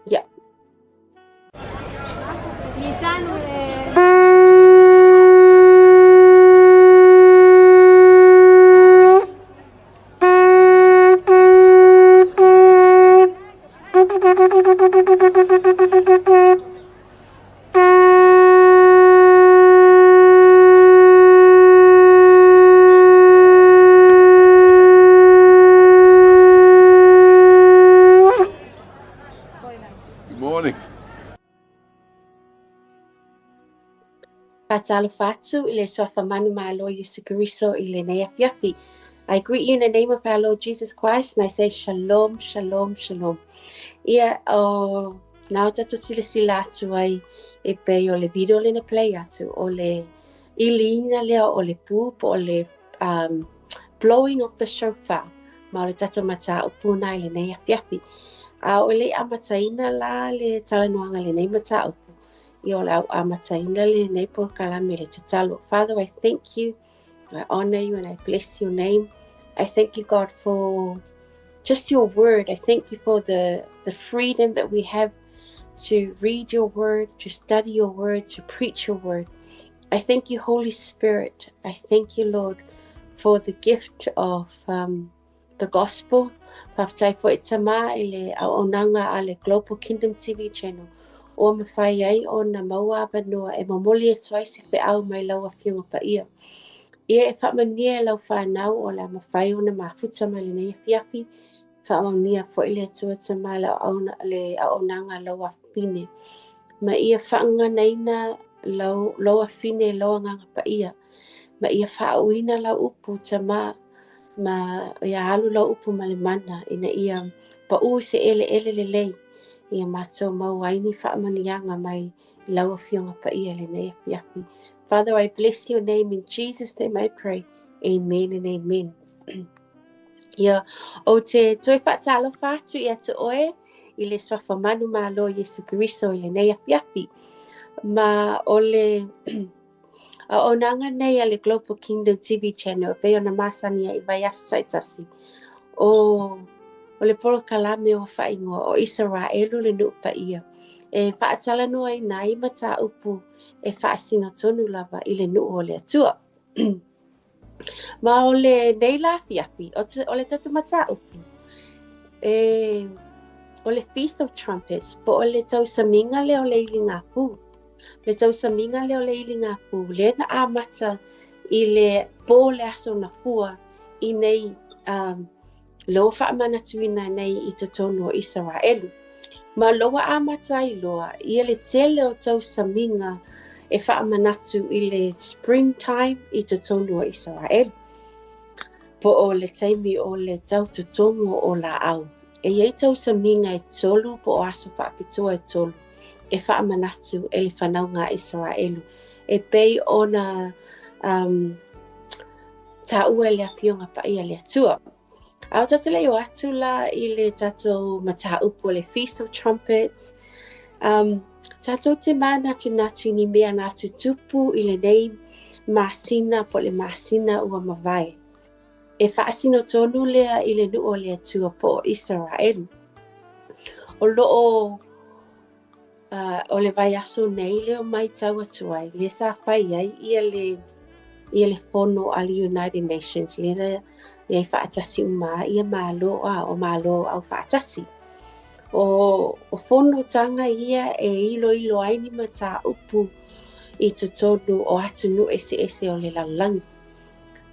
Ia. Good morning. Faatalofa atu i le Suafa Manumalo Iesu Keriso i lenei afiafi. I greet you in the name of our Lord Jesus Christ and I say shalom, shalom, shalom. Ia, o na o tatou silasila atu ai e pei o le video lena play atu o le iliina lea o le pū po o le um, blowing of the shofar ma o le tatou mataupu na i lenei afiafi. A o le amataina la le talanoaga lenei mataupu, ia o le au amataina lenei polokalame le tatalo. Father, I thank you, I honor you and I bless your name. I thank you, God, for just your word. I thank you for the, the freedom that we have to read your word, to study your word, to preach your word. I thank you, Holy Spirit. I thank you, Lord, for the gift of um, the gospel. Faafetai foi Tama i le auaunaga a le Global Kingdom TV Channel ua mafai ai ona maua avanoa e momoli atu ai se feau mai lau Afioga Paia. Ia e faamanuia e lau fanau o le a mafai ona mafuta mai lenei afiafi. Faamanuia foi le Atua Tama le auauna, le auaunaga a lau afafine. Ma ia faagaganaina lau, lou afine i lou agaga paia. Ma ia faauuina lau upu Tama ma ia alu lau upu ma le mana ina ia paʻū i se eleele lelei ia matou maua ai ni faamanuiaga mai i lau Afioga Paia i lenei afiafi. Father, I bless your name in Jesus name I pray. Amen and amen. Ia, o te toe whaatalofa atu ia te oe i le suafa manu malo Iesu Keriso i lenei afiafi. Ma o le auaunaga nei a le Global Kingdom TV Channel e pei ona masani ai i vaiaso taitasi. O, o le polokalame ua faaigoa o Isaraelu le nuu paia e faatalanoaina ai mataupu e faasino tonu lava i le nuu o le Atua. Ma o lenei la afiafi, o, te, o le tatou mataupu, e, o le Feast of Trumpets, po o le tausamiga lea o le iligapū. Le tausamiga lea o le iligapū, lea na amata i le pō le aso Gafua i nei um, lea ua faamanatuina nei i totonu o Isaraelu. Ma o lea ua amata ai loa ia le tele o tausamiga e faamanatu i le spring time i totonu o Isaraelu. Po o le taimi o le tautotogo o laau. E i ai tausamiga e tolu po o aso faapitoa e tolu e faamanatu e le fanauga a Isaraelu e pei ona um, taua e le Afioga Paia a le Atua. A o tatou le i o atu la i le tatou mataupu o le Feast of Trumpets, um, tatou te mānatunatu i ni mea na tutupu i lenei masina po o le masina ua mavae. E faasino tonu lea i le nuu o le Atua po o Isaraelu. O loo o le vaiaso nei lea o matau atu ai, lea sa fai ai ia le, ia le fono a le United Nations, lea na i ai faatasi uma ai ia Malo, a o Malo Aufaatasi. O, o fonotaga ia e iloilo ai ni mataupu i totonu o atunuu eseese o le lalolagi.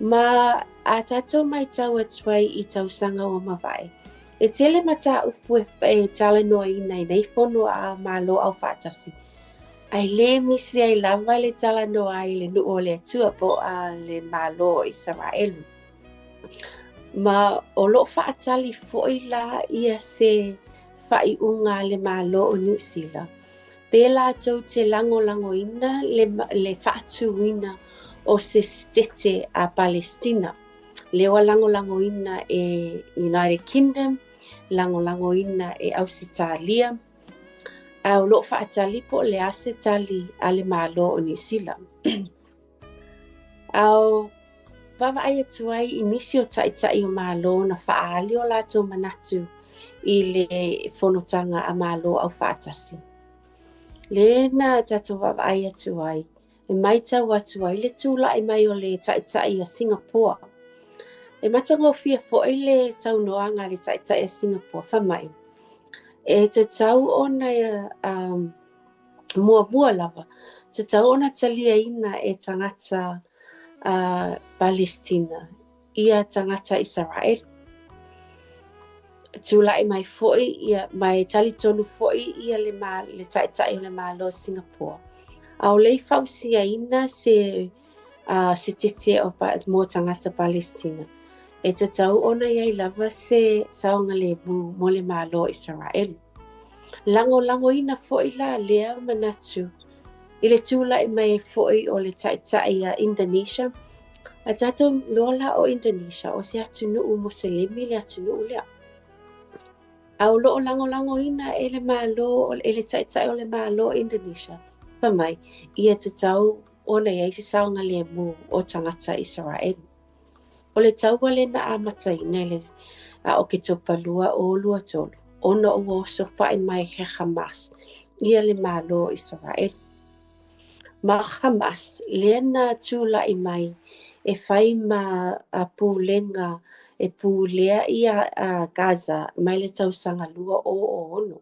Ma a tatou matau atu ai i tausaga ua mavae, E tele mataupu e talanoaina i nei fono a Malo Aufaatasi, ae le misi ai lava le talanoa ai i le nuu o le Atua po o le Malo o Isaraelu. Ma o lo o faatali foi la ia se faaiuga a le Malo o Niu Sila, pe latou te lagolagoina le, le faatuina o se sitete a Palestina. Lea ua lagolagoina e United Kingdom, lagolagoina e Ausetalia, ae o lo o faatali po o le a se tali a le Malo o Niu Sila. A o vaavaai atu ai i nisi o taitai o Malo na faaali o latou manatu i le Fonotaga a Malo Aufaatasi. Lea na tatou vaavaai atu ai, e matau atu ai le tulai mai o le Taitai a Singapore. E matagofie foi le saunoaga a le Taitai a Singapore, fai mai, e tatau ona um, muamua lava, tatau ona taliaina e tagata uh, Palestina ia tagata Isaraelu. Tulai mai foi ia, ma e talitonu foi ia le, ma, le taitai o le Malo o Singapore. Aole i fausiaina se, uh, se tete o, mo tagata Palestina. E tatau ona iai lava se saogalemu mo le Malo o Isaraelu. Lagolagoina foi la lea manatu i le tulai mai ai foi o le taitai a Indonesia. A tatou iloa la o Indonesia, o se atunuu Muselemi le atunuu lea. A o lo o lagolagoina e le Malo, e le taitai o le Malo o Indonesia, fai mai, ia tatau ona i ai se saogalemu o tagata Isaraelu. O le taua lea na amataina i le Oketopa 2023, ona ua osofai mai he Hamas ia le Malo o Isaraelu. Ma o Hamas lea na tulai mai e fai ma pulega e pulea ia Gaza mai le tausaga 2006.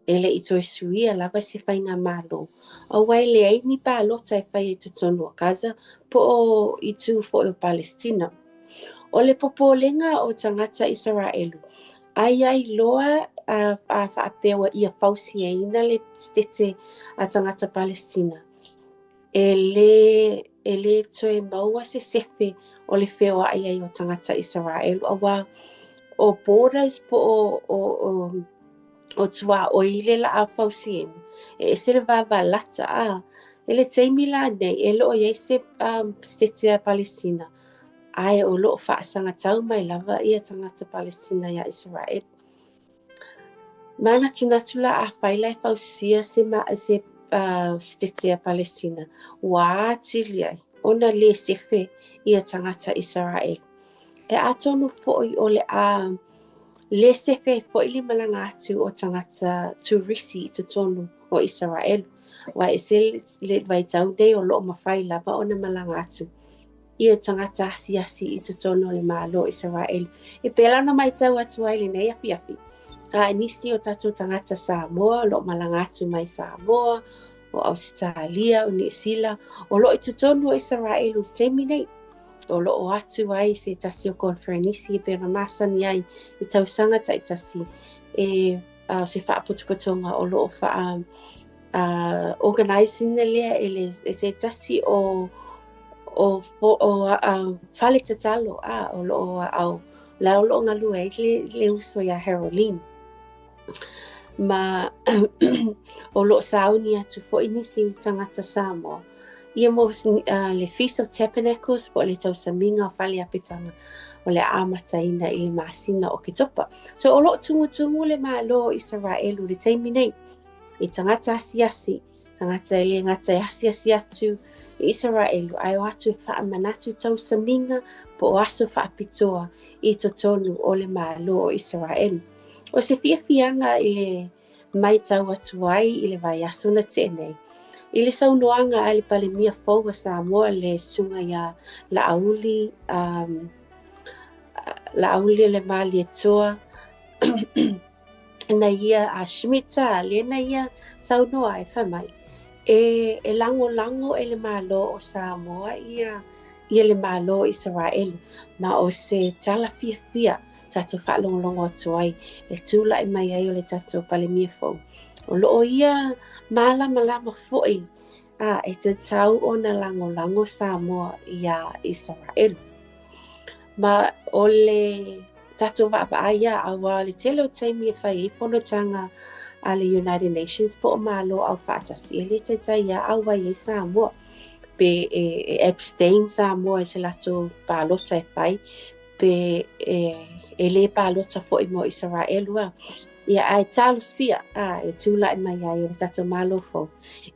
E le i toe suia lava se faigamalo, aua e leai ni palota e faia i totonu o Gaza po o itu foi o Palestina. O le popolega o tagata Isaraelu, aia loa a faapea ua ia fausiaina le setete a tagata Palestina, e lē e lē toe maua se sefe o le feoaʻi ai o tagata Isaraelu, auā o borders po o o o o tuaoi le laʻau fausiaina, e ese le vavalata a i le taimi la nei e le o i ai se um, setete a Palestina, ae o lo o faasagatau mai lava ia tagata Palestina iā Isaraelu. Manatunatu la afai la e fausia se, ma, se uh, setete a Palestina, ua atili ai ona lē sefe ia tagata Isaraelu. E atonu foi o le a lē sefe ai foi le malaga atu o tagata turisi i totonu o Isaraelu. Aua e ese le vaitau nei o lo o mafai lava ona malaga atu ia tagata asiasi i totonu o le Malo o Isaraelu. E pei la ona matau atu ai lenei afiafi, a nisi o tatou tagata Samoa o lo o malaga atu mai Samoa, o Ausetalia, o Niu Sila, o lo o i totonu o Isaraelu i le taimi nei. O lo o atu ai se tasi o koneferenisi e pei ona masani ai i tausaga taitasi e uh, se faapotopotoga o lo o faa uh, organize ina lea e, le, e se tasi o o, o, o uh, fale tatalo a o lo o au la o lo o galue ai le, le uso iā Haroline ma o lo o sauni atu foi nisi tagata Samoa ia mo uh, le Feast of Tabernacles po o le tausamiga o fale apetaga o le a amataina i le masina o Oketopa. So o lo o tumutumu le Malo o Isaraelu i le taimi nei i tagata asiasi, tagata e le gata e asiasi atu i Isaraelu, ae o atu e faamanatu tausamiga po o aso faapitoa i totonu o le Malo o Isaraelu. O se fiafiaga i le matau atu ai i le vaiaso na tea nei, i le saunoaga a le Palemia fou a Samoa le Susuga ia Laauli, um, Laaulialemalietoa, na ia a Schmidt, lea na ia saunoa ai, fai mai, e, e lagolago e le Malo o Samoa ia, ia le Malo o Isaraelu, ma o se tala fiafia tatou faalogologo atu ai le tulai mai ai o le tatou Palemia fou. O lo o ia mālamalama foi a e tatau ona lagolago Samoa iā Isaraelu. Ma o le tatou vaavaai ia, auā o le tele o taimi e fai ai fonotaga a le United Nations po o Malo Aufaatasi, e le taitai lava auai ai Samoa. Pe e, e abstain Samoa i se latou palota e fai, pe e, e lē palota foi mo Isaraelu a. Ia, ae talosia a, e tulai mai ai o le tatou Malo fou,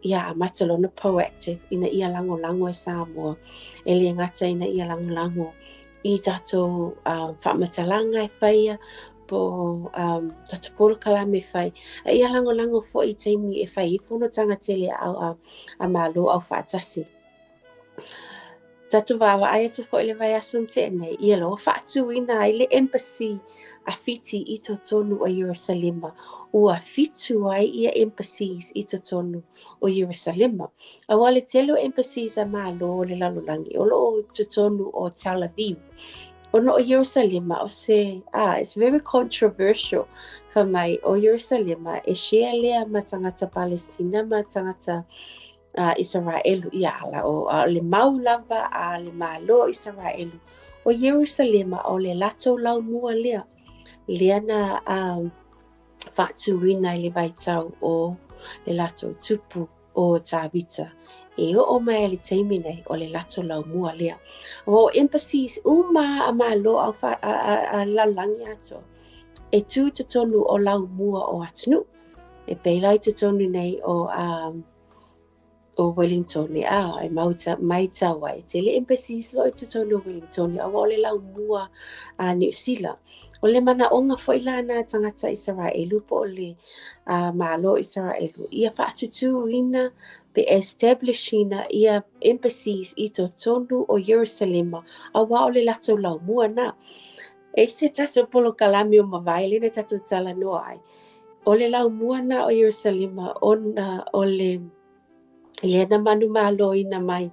ia amata loa ona proactive ina ia lagolago e Samoa, e le gata ina ia lagolago i tatou uh, faamatalaga e faia, Po o um, tatou polokalame fai. A ia lagolago foi i taimi e fai ai fonotaga tele a, a, a Malo Aufaatasi. Tatou vaavaai atu foi i le vaiaso na tea nei, ia la ua faatuina ai le embassy a Fiti i totonu o Ierusalema. Ua fitu ai ia embassies i totonu o Ierusalema. Aua o le tele o embassies a Malo o le lalolagi o lo o i totonu o Tel Aviv. Ona o Ierusalema o se, ah, it's very controversial, fai mai o Ierusalema e share lea ma tagata Palestina ma tagata a Isaraelu, ia ala o, a o le mau lava a le Malo o Isaraelu, o Ierusalema o le latou laumua lea, lea na um, faatuina i le vaitau o le latou tupu o Tāvita. E oo mai i le taimi nei, o le latou laumua lea. O embassies uma a Malo au fa, a, a, a lalolagi atoa, e tū totonu o laumua o atunuu. E pei la i totonu nei o um, o Wellington, a e mau maitau ai, e tele embassies lo i totonu o Wellington, aua o le laumua a Niu Sila. O le manaʻoga foi la na tagata Isaraelu po o le uh, Malo Isaraelu, ia faatutūina pe establishina ia embassies i totonu o Ierusalema, aua o le latou laumua na. E se tasi o polokalame o mavae lea na tatou talanoa ai. O le laumua na o Ierusalema ona o le lea na manumaloina mai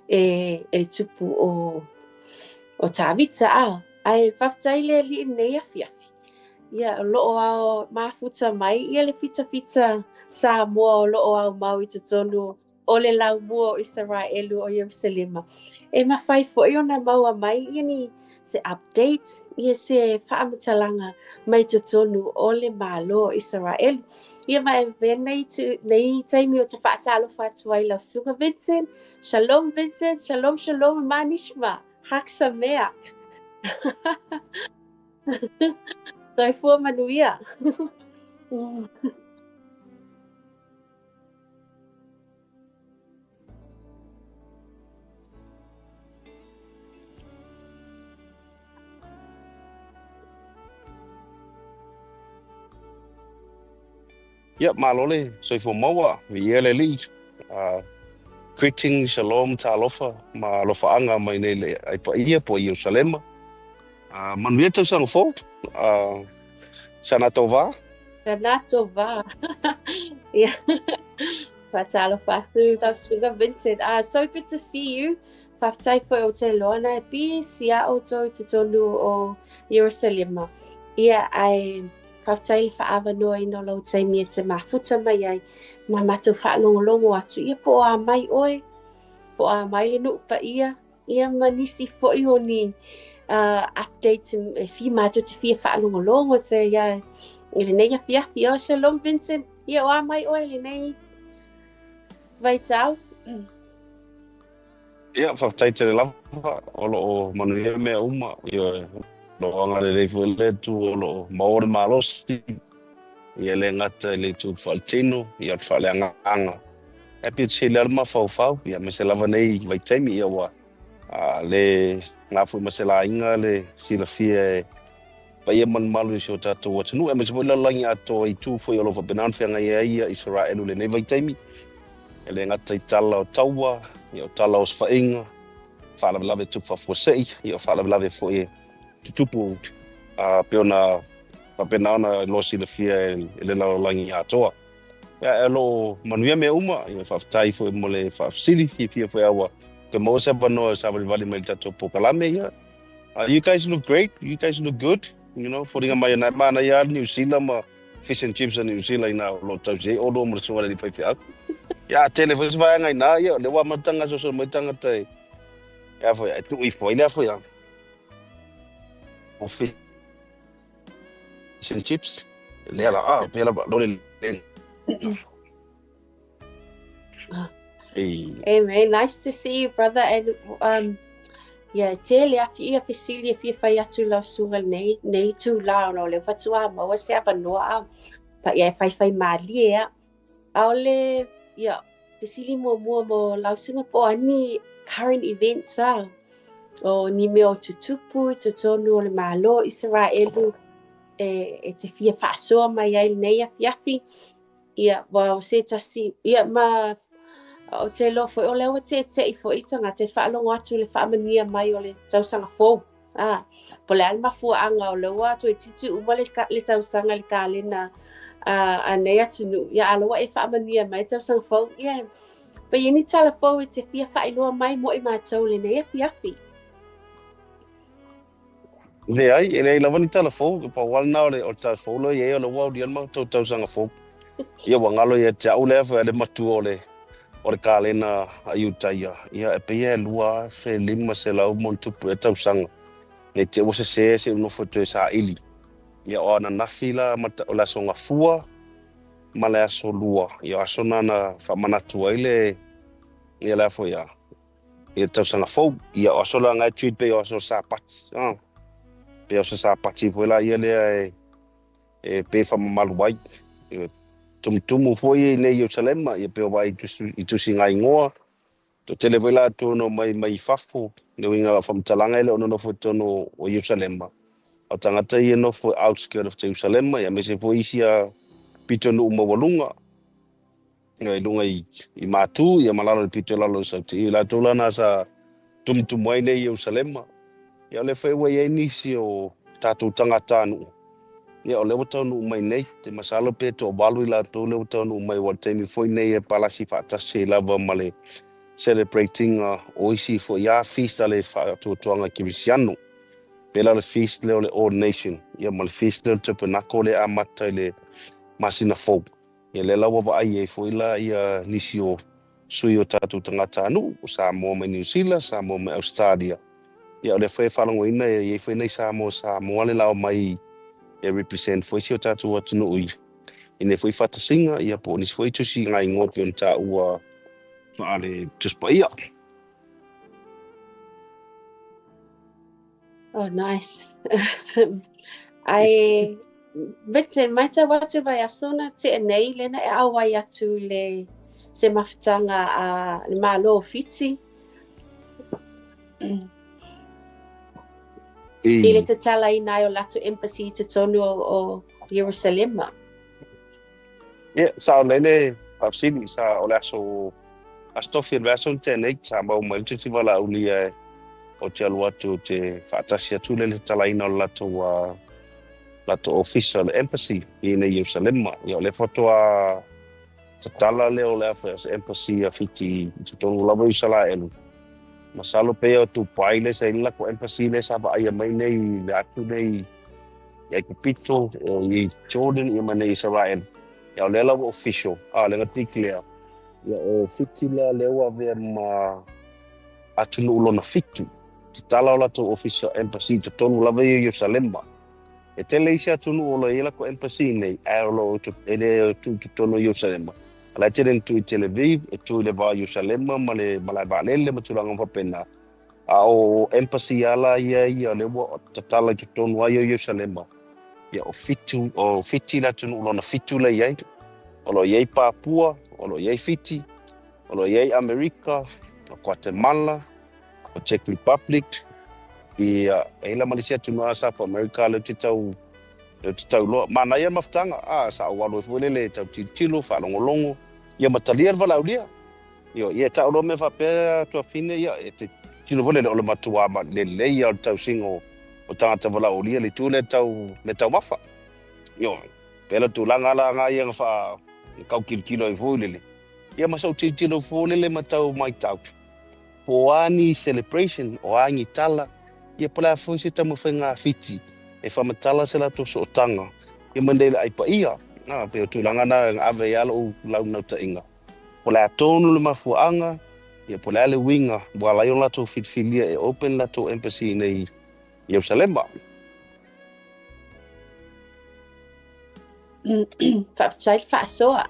e, e le tupu o, o Tāvita, a, ae faafetai le Alii i lenei afiafi. Ia, o lo o ao mafuta mai ia le fitafita Samoa o lo o ao mau i totonu o le laumua o Isaraelu o Ierusalema. E mafai foi ona maua mai ia ni se update, ia se faamatalaga mai totonu o le Malo o Isaraelu. Ia ma e avea nei, tu, nei taimi ou te faatalofa atu ai lau susuga Vincent. Shalom Vincent, shalom shalom ma nishma. Hak sameach. Soifua manuia. Ia, malo le soifua maua, viia le Alii. Greetings, shalom, talofa ma alofaaga mai nei le ai paia po o Ierusalema. Manuia le tausaga fou, Shana Tova. Shana Tova. Ia. Faatalofa atu lau susuga Vincent. Ah, so good to see you. Faafetai foi ou te iloa na e pisi a outou i totonu o Ierusalema. Ia, ae faafetai le faaavanoaina o lou taimi e te mafuta mai ai ma matou faalogologo atu. Ia, po o a mai oe, po o a mai le nuu paia, ia ma nisi foi o ni uh, updates e fia matou te fia faalogologo se ia i lenei afiafi. Oh, shalom Vincent. Ia, o a mai oe i lenei vaitau. Ia, faafetai tele lava, o lo o manuia mea uma, ioe, o lo o agalelei foi le Atua, o lo o maua le malosi, ia e le gata i le itu faaletino, ia o le faaleagaga. Ae pei e tele lava le mafaufau, ia aemaise lava nei vaitaimi, ia ua le na foi ma se laina le silafia e paia ma le mamalu i si o tatou atunuu, aemaise foi le lalolagi atoa i itu foi o lo o faapena ona feagai ai ia Isaraelu i lenei vaitaimi, e le gata i tala o taua, ia o tala o osofaiga, faalavelave e tupu faafuasei, ia o faalavelave foi e tutupu a pei ona faapena ona iloa silafia e le lalolagi atoa. Ia, ae o lo o manuia mea uma, ia faafetai foi mo le faafesili, fiafia foi a ua toe maua se avanoa e savalivali mai i le tatou polokalame, ia. You guys look great, you guys look good, you know, foliga mai ana e manaia lava le Niu Sila ma fish and chips a Niu Sila inā o lo o tausi ai ʻolua ma le susuga i le alii faifeau. Ia, a tele foi se vaega inā, ia, o lea ua amataga soso mai tagata e, e a foi, e tuu ifo ai le a foi a, o fish and chips, lea la, a, pēlā lole le. Amen. Nice to see you, brother. And um, yeah, tele a fia fesili e fia fai atu lau susuga nei, nei tūlā ona o le faatoa maua se avanoa a pa ia e faifai mālie a. ʻAʻole, ia, fesili muamua mo lau susuga po o a ni current events a o ni mea o tutupu i totonu o le Malo o Isaraelu. e te fia faasoa mai ai lenei afiafi. Ia, ua o se tasi, ia ma ou te iloa foi o lea ua teʻeteʻi foi tagata i le faalogo atu i le faamanuia mai o le tausaga fou. A, po o le a le mafuaaga o lea ua toeitiiti uma le tausaga i le kalena a nei atunuu, ia a o lea ua e faamanuia mai le tausaga fou. Ia, pe i ai ni tala fou e te fia faailoa mai mo i matou i lenei afiafi? Leai, e leai lava ni tala fou, e pau lava lena o le o le tala fou lea e i ai o lea ua aulia le matou tausaga fou. Ia ua galo ia te au lea foi a le matua o le kalena a Iutaia, ia e pei e 2500+ ea tausaga. Ne i te i ua sese se i ou nofo e toe saili. Ia o ananafi la ma o le aso Gafua ma le aso Lua, ia o aso na na faamanatu ai le ia le a foi a ia le tausaga fou. Ia o aso la na e treat pei o aso Sapati, pei o aso Sapati foi la ia lea e e pei e faamamalu ai. E tumutumu foi i inei i Ierusalema, ia pei o vaai i tusigaigoa, toatele foi latou na omai mai fafo, le uiga o lau faamatalaga e le o nonofo i totonu o Ierusalema, a o tagata ia e nofo i outskirt of Jerusalema, ia aemaise foi isi a pitonuu maualuga, i luga i Matu, ia ma lalo i le pito i lalo o Sauti. I latou la na sa tumutumu ai nei i Ierusalema. Ia o lea foi ua i ai nisi o tatou tagatanuu, ia o lea ua taunuu mai nei. Ou te masalo pe toavalu i latou lea ua taunuu mai aua o le taimi foi nei e palasi faatasi ai lava ma le celebrate ina o isi foi a feast a le faatuatuaga kerisiano. Pei la o le feast lea o le Ordination, ia ma le feast lea o le Tabernacle lea e amata i le masina fou. Ia lea la ua vaai ai foi la ia nisi o sui o tatou tagatanuu, o Samoa mai Niu Sila, Samoa mai Ausetalia. Ia o lea foi e faalogoina e i ai foi nai Samoa Samoa le lao mai e represent foi si o tatou atunuu i nei foi faatasiga, ia po o nisi foi tusi gaigoa pei ona taua faale Tusi Paia. Oh, nice. Ae, Vincent, matau atu i vaiaso na tea nei, lena e auai atu i le se mafutaga a le Malo o Fiti. I le tatalaina ai o latou embassy i totonu o Ierusalema. Ia, sa o le faafesili, sa o le aso Aso Tofi o le vaiaso na tea nei, sa maua mai le tusi valaaulia e o te alu atu ou te faatasi atu le tatalaina o le latou latou ofisa o le embassy i inei i Ierusalema. Ia o lea faatoa tatala lea o le a foi o se embassy a Fiti i totonu lava o Isalaelu. Masalo pei o Dubai lea sa i ai le latou embassy lea sa vaaia mai nei i le atu nei i Aikupito, i Jordan ia ma nei i Isaraelu. Ia o lea la ua official, a o lea na declare. Ia o Fiti la lea ua avea ma atunuu lona fitu, tatala o latou official embassy i totonu lava ia o Ierusalema. E tele isi atunuu o lo o i ai latou embassy nei, ae o lo o e le tuu i totonu o Ierusalema. A la e tele ina tuu i Tel Aviv, e tuu i le va o Ierusalema ma le malae vaalele ma tulaga uma faapena. A o embassy lava la ia ia lea ua tatala i totonu lava ia o Ierusalema, ia o Fitu, o Fiti le atunuu lona fitu lea e i ai. O lo o i ai Papua, o lo o i ai Fiti, o lo o i ai Amerika, o Guatemala, o Czech Republic, ia, e i ai la ma le isi atunuu lava South America lea ou te tau, lea ou te tau iloa. Manaia le mafutaga, a, sa ou alu ai foi lele e tau tilotilo, faalogologo, ia ma talia le valaaulia. Ioe, ia e tau loa mea faapea tuafine, ia e te tino foi lele o le matua lelei ia o le tausiga o tagata valaaulia le itu lea tau mea taumafa. Ioe, pei la tulaga la na ia na faa na tau tilotilo ai foi lele, ia ma sou tilotilo foi lele ma tau maitau po o a ni celebration, o a ni tala, ia po o le a foi se taumafaiga a Fiti e faamatala se latou sootaga ia ma nei le ai paia. A, pei o tulaga na na ave ai lava lou launautaiga. Po o le a tonu le mafuaaga, ia po o le a le uiga ua ala ai ona latou filifilia e open latou embassy i inei i Ierusalema. Faafetai le faasoa.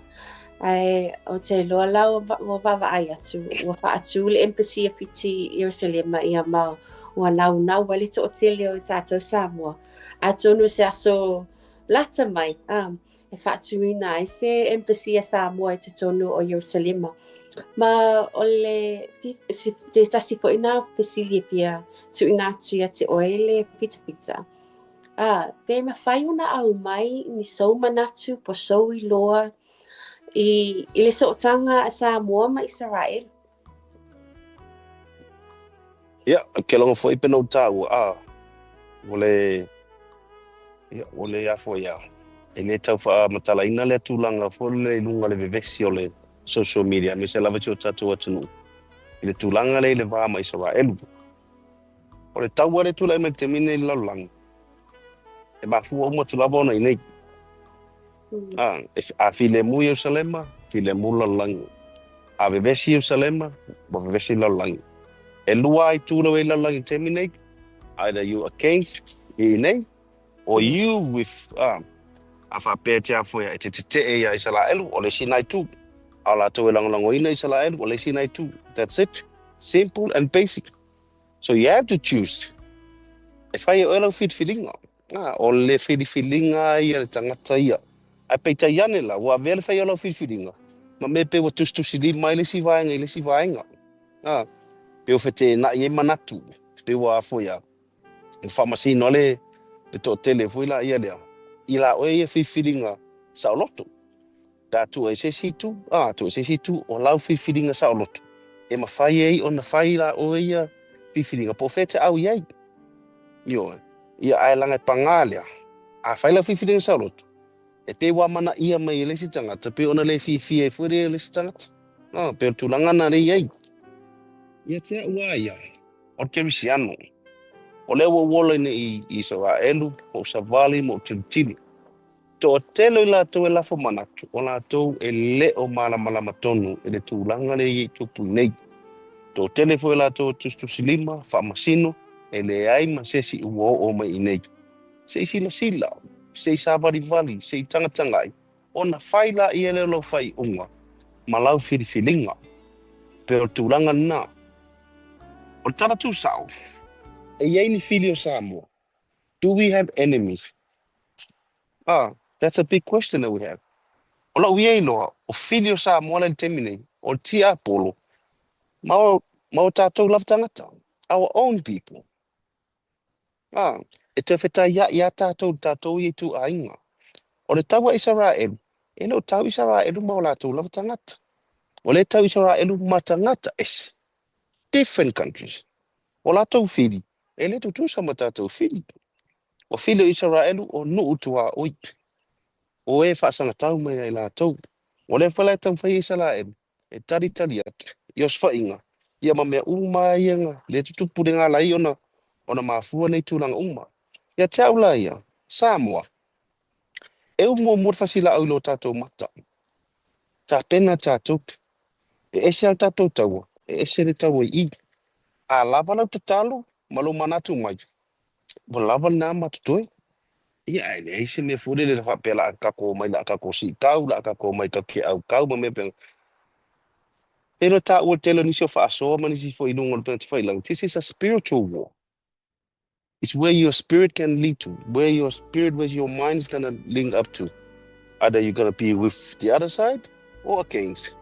Ae ou te iloa la ua vaavaai atu, ua faatu le embassy a Fiti i Ierusalema ia ma ua naunau ai le toatele o tatou Samoa. Atonu se aso lata mai, e faatuina ai se embassy a Samoa i totonu o Ierusalema. Ma o le se tasi foi na fesili e fia tuuina atu ia te oe le pitapita. A, pe mafai ona aumai ni sou manatu po o sou iloa i le sootaga a Samoa ma Isaraelu? Ia, ke logo foi pe no tāua, a, ua le, ia, ua le afo ia. E le tau faamatalaina lea tulaga foi lele i luga o le vevesi o le social media, aemaise lava si o tatou atunuu i le tulaga lea i le va ma Isaraelu. O le taua lea e tulai mai i le taimi lenei i le lalolagi, e mafua uma atu lava ona i inei. A filemu Ierusalema, filemu le lalolagi. A vevesi Ierusalema, ua vevesi le lalolagi. E lua lava itu lea ua i ai le lalolagi i le taimi lenei, either you against i inei or you with, a faapea e te afo ia e te tetee ia Isaraelu, o le isi lena itu. A o latou e lagolagoina Isaraelu, o le isi lena itu. That's it. Simple and basic. So you have to choose. E fai e oe lau filifiliga. O le filifiliga ia le tagata ia. Ae peitai ane la, ua avea le fai o lau filifiliga ma mea pei ua tusitusilima ai le isi vaega i le isi vaega. Pei ua feteenai ai manatu, pei ua afo ia, ua faamasino ai le toatele foi la ia lea, i la oe ia filifiliga saoloto. Pe a tuu ai se isi itu, tuu ai se isi itu, o lau filifiliga saoloto, e mafai ai ona fai la oe ia filifiliga, po o fea e te au i ai. Ioe. Ia, ae laga e pagā lea, a fai lau filifiliga saoloto, e pei ua amanaia mai e le isi tagata, pei ona le fiafia ai foi le isi tagata. Pei o le tulaga lena lea e i ai. Ia te au lava ia, o le kerisiano, o lea ua ou ola nei i Isaraelu, ma ou savali ma ou tilotilo. Toatele o i latou e lafo manatu, o latou e le o malamalama tonu i le tulaga lea e i ai tupu nei. Toatele foi o latou e tusitusilima, faamasino, e leai ma se isi ua oo mai i inei. Se i silasila, se i savalivali, se i tagatagai, ona fai laia lea o lau faaiuga ma lau filifiliga. Pei o le tulaga lena. O le tala tuusao, e i ai ni fili o Samoa. Do we have enemies? That's a big question that we have. O lau ia iloa, o fili o Samoa la i le taimi nei, o le tiapolo ma o tatou lava tagata, our own people. E toe fetaiai lava tatou i tatou ia ituaiga. O le tau a Isaraelu, e le o tau Isaraelu ma o latou lava tagata. O lea e tau Isaraelu ma tagata ese, different countries. O latou fili, e le tutusa ma tatou fili. O fili o Isaraelu o nuu tuaoi, o e faasagatau mai ia i latou. O lea foi la e taumafai ai Isaraelu e talitali atu i osofaiga ia ma mea uma ia na lea tutupu le galai ona mafua nei tulaga uma. Ia te au la ia, Samoa, e u muamua le fasilaau i lo tatou mata. Tapena tatou, e ese lava le tatou taua, e ese le taua i i. A lava lau tatalo ma lou manatu mai, ua lava lena ma totoe. Ia, ae leai se mea foi lele faapea o le a tatou omai, o le a tatou siitau, o le a tatou omai tatou te aukau ma mea faapena. E le o taua i le tele o nisi o faasoa ma nisi foi i luga o le upega tafailagi, this is a spiritual war. It's where your spirit can lead to, where your spirit, where your mind is gonna link up to. Either you're gonna be with the other side or against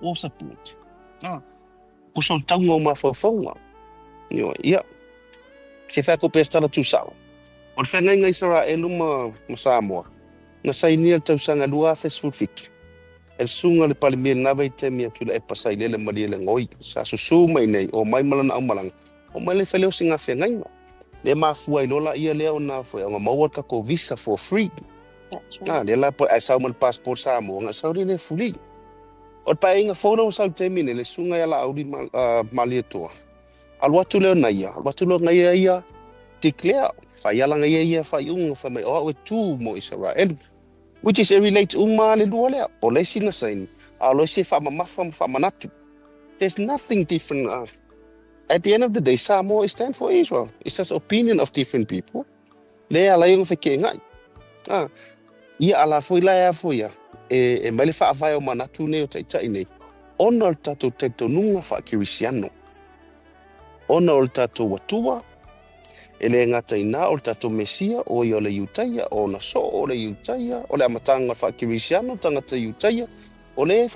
or support. Ko sou taunga o mafaufauga. Ioe, ia. Se whea ko pea se tala tuusao. O le feagaiga Isaraelu ma Samoa, na sainia i le tausaga 2017 e le susuga i le Palemia i lena vaitaimi a Tuilaepa Sailele Malielegaoi, sa susū mai nei, omai ma lana aumalaga, omai le fai lea o sina feagaiga. Lea mafua ai loa laia lea ona foi ona maua le tatou visa for free. That's right. Lea la ae sau ma le passport Samoa, na sau lea le free. O le paeaiga fou lea ua sau i le taimi nei, le susuga ia Laauli Malietoa, alu atu lea ona ia, alu atu lea ona ia ia declare, fai ala na ia ia faaiuga, fai mai o au e tu mo Isaraelu. Which is e relate uma le lua lea, o le isi na saini, a o le isi e faamamafa ma faamanatu. There's nothing different. At the end of the day, Samoa stand for Israel. It's just opinion of different people. Lea ala ai ona fekeenai. Ia ala foi la e afo ia, e mai le faavae o manatu nei o taitai nei, ona o le tatou talitonuga faakerisiano, ona o le tatou Atua, e le gata i ina o le tatou Mesia, o ia o le Iutaia, o ona soo o le Iutaia, o le amataga o le faakerisiano, tagata Iutaia, o lea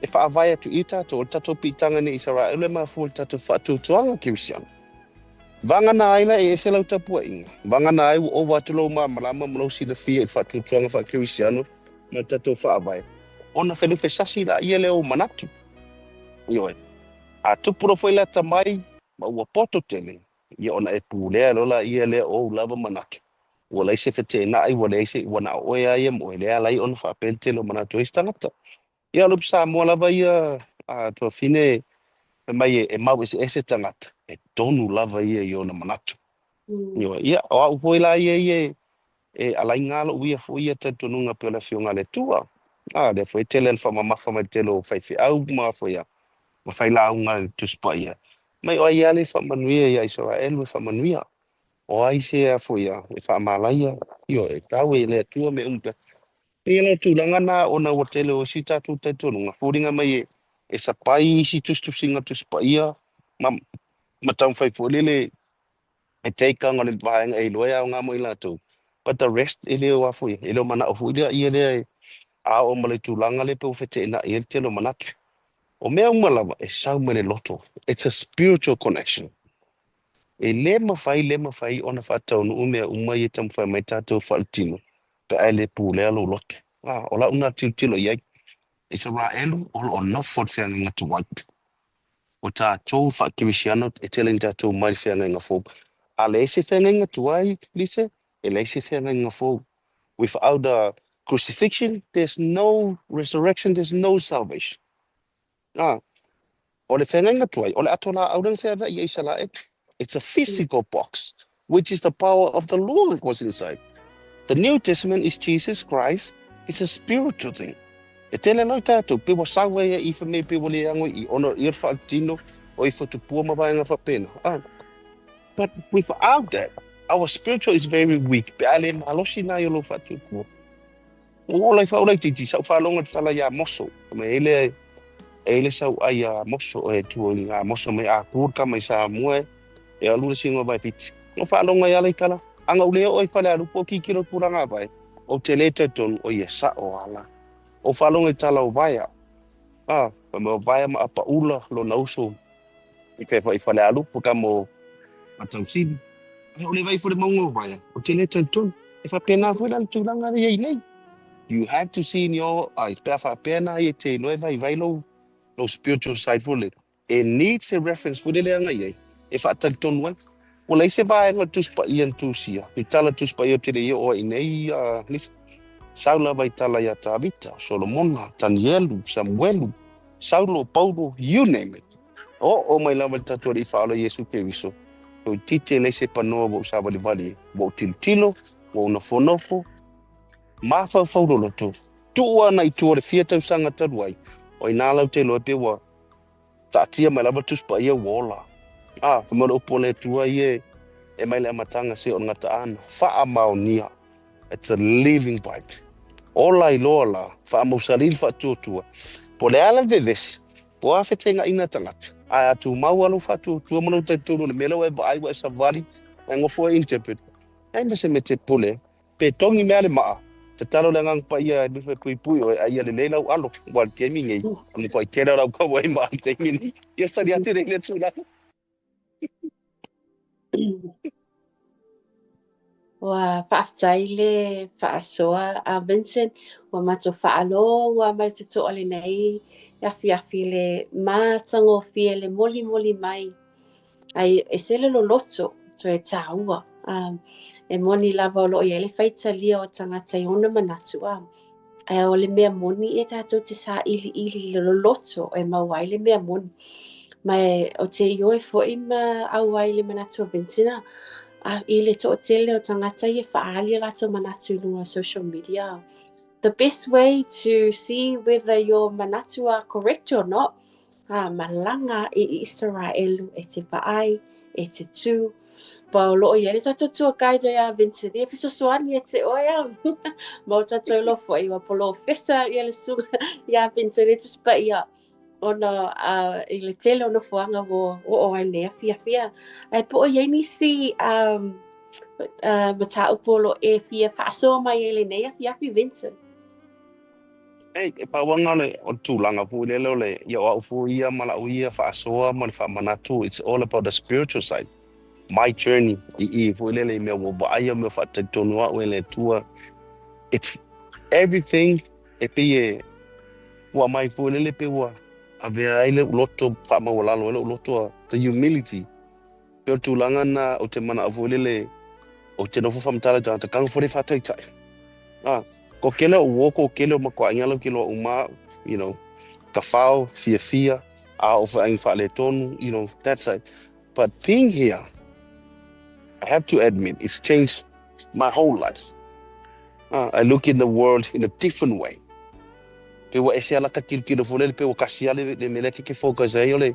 e faavae atu i tatou, o le tatou piitaga nei Isaraelu e mafua i le tatou faatuatuaga kerisiano. Vagana ai la e ese lau tapuaiga, vagana ai ua ova atu lou malamalama ma lou silafia i le faatuatuaga faakerisiano ma le tatou Faavae, ona felufesasi laia lea o ou manatu. Ioe. A tupu loa foi le atamai ma ua poto tele, ia ona e pulea loa laia lea o ou lava manatu. Ua leai se feteenai, ua leai se, ua na o oe lava ia ma oe, lea e ala ai ona faapea le tele o manatu o isi tagata. Ia o le upu Samoa lava ia a tuafafine fai mai e mau eseese tagata, e tonu lava ia i ona manatu. Ia, o au foi la ia ia e alaiga lou ia foi ia talitonuga pei o le Afioga a le Atua. A, lea foi e tele ina faamamafa mai le tele o faifeau ma foi a, ma failauga i le Tusi Paia. Mai o ai lava le faamanuia ia Isaraelu e faamanuia. O ai se a foi a e faamalaia, ioe, e tau e le Atua mea uma pea. E pei la o le tulaga lena ona ua tele o isi tatou talitonuga, foliga mai e sapai isi tusitusiga Tusi Paia ma taumafai foi lele e take on le vaega e iloa e aoga mo i latou. But the rest e le o a foi, e le o manao foi lea ia lea e a oo ma le tulaga lea pe ua feteenai ai le tele o manatu. O mea uma lava e sau mai le loto. It's a spiritual connection. E le mafai, le mafai ona faataunuu mea uma ia e taumafai mai tatou faaletino pe a e le pulea lou loto. A, o lau lena tilotilo i ai. Isaraelu o lo o nofo i le feagaiga tuai. O tatou faakerisiano e tele ina tatou mai le feagaiga fou. A leai se feagaiga tuai, Lisa, e leai se feagaiga fou. Without the crucifixion, there's no resurrection, there's no salvation. A, o le feagaiga tuai, o le ato laau lea na feaveai i Isaraelu. It's a physical box, which is the power of the Lord was inside. The New Testament is Jesus Christ. It's a spiritual thing. E tele lau tatou, pe ua sau ai e ifa me pe ua le ago i ona ia le faaletino o ifo tupua ma vaega faapena. Ah. But without that, our spiritual is very weak. Pe a le malosi nā i o lou faatuatua. Ua ola i faulaititi, sa ou faalogo i le tala iā Moso. Mai e le, e le sau ai a Moso, e tua i ngā Moso mai a kū ka mai Samoa e, e alu le singa vai fiti. No faalogo ai ala i tala. Anga ule o i fale alu po kikilo tulaga vai. O te le talitonu, o ia sao ala. O faalogo i tala o Vaea. Ah, fai mai o Vaea ma Apaula lona uso i fefa i Falealupo ka mo Matausili. Ai o le vai fo le maunga o Vaea, o te le talitonu. E faapena foi la le tulaga lea i nei. You have to see in your eyes. Pe a faapea na ia te iloa e vaivai lou, lou spiritual side foi lele. E need se reference foi lele aga i ai, e faatalitonu ai. Ua leai se vaega o le Tusi Paia na tusia. I tala Tusi Paia o te le ia o ai nei, nisi. Sau lava i tala ia Tavita, Solomona, Tanielu, Samuelu, Saulo, Paulo, you name it. O o mai lava le tatou Alii Faaola Iesu Keriso. Toeitiiti e leai se panoa ua ou savalivali ai. Ua ou tilotilo, ua ou nofonofo, mafaufau loloto. Tuu ana i tua o le fia tausaga talu ai, o inā lau te iloa pe ua taatia mai lava le Tusi Paia ua ola. A, fai mai o le upu a le Atua ia e mai le amataga seia o le gataaga, faamaonia. It's a living Bible. Ola i loa la, faamausali le faatuatua. Po o le a la le vevesi, po o a fetegaina tagata, ae a tumau lava lou faatuatua ma lou talitonu i le mea lea ua e vaai ua e savali, e nofo e interpret, leai ma se mea e te pule ai. Pe togi mea le maa, tatalo le Agaga Paia e nofo e puipui oe, a ia lelei lau alo, aua o le taimi nei, o le matuai tele o lau kaua i maa i le taimi nei. Ia study atu nei lea tulaga. Ua faafetai le faasoa a Vincent, ua matou faalogo lava ma le totoa lenei afiafi le matagofie le molimoli mai ai ese le loloto toe taua. E moni lava o lo o i ai le faitalia o tagata i ona manatu a. Ae o le mea moni e tatou te sailiili i le loloto e maua ai le mea moni. Ma e o te ioe foi ma auai i le manatu o Vincent a i le toatele o tagata ia e faaali o latou manatu i luga o social media. The best way to see whether your manatu are correct or not, a malaga i Isaraelu e te vaai, e te tū. Pa o lo o i ai le tatou tour guide ia Vincent, ia fesoasoani ia te oe a. Ma o tatou iloa foi ua polofesa ia le susuga ia Vincent e Tusi Paia ona i le tele o nofoaga ua oo ai lenei afiafi. Ae po o i ai nisi mataupu o lo o e fia faasoa mai ai lenei afiafi Vincent? E pau lava lena o le tulaga foi lele o le, ia o au foi ia ma lau ia faasoa ma le faamanatu, it's all about the spiritual side. my journey i foi lele i mea ua vaaia, mea faatalitonu a'u e le Atua. It's everything e pei e ua mai foi lele pe ua avea ai le loto faamaualalo ai lou loto a the humility pe o le tulaga na o te manaʻo foi lele o te nofo faamatala i tagata kaga foi le faataitai a ko kele o uo ko kele o makuaʻiga lau ke loa uma a'u tafao fiafia a o feʻaiga faaletonu that side. But being here, I have to admit, it's changed my whole life. I look in the world in a different way. Pe ua ese ala ka tilotilo foi lele pe ua kasi ale le mea lea ke focus ai o le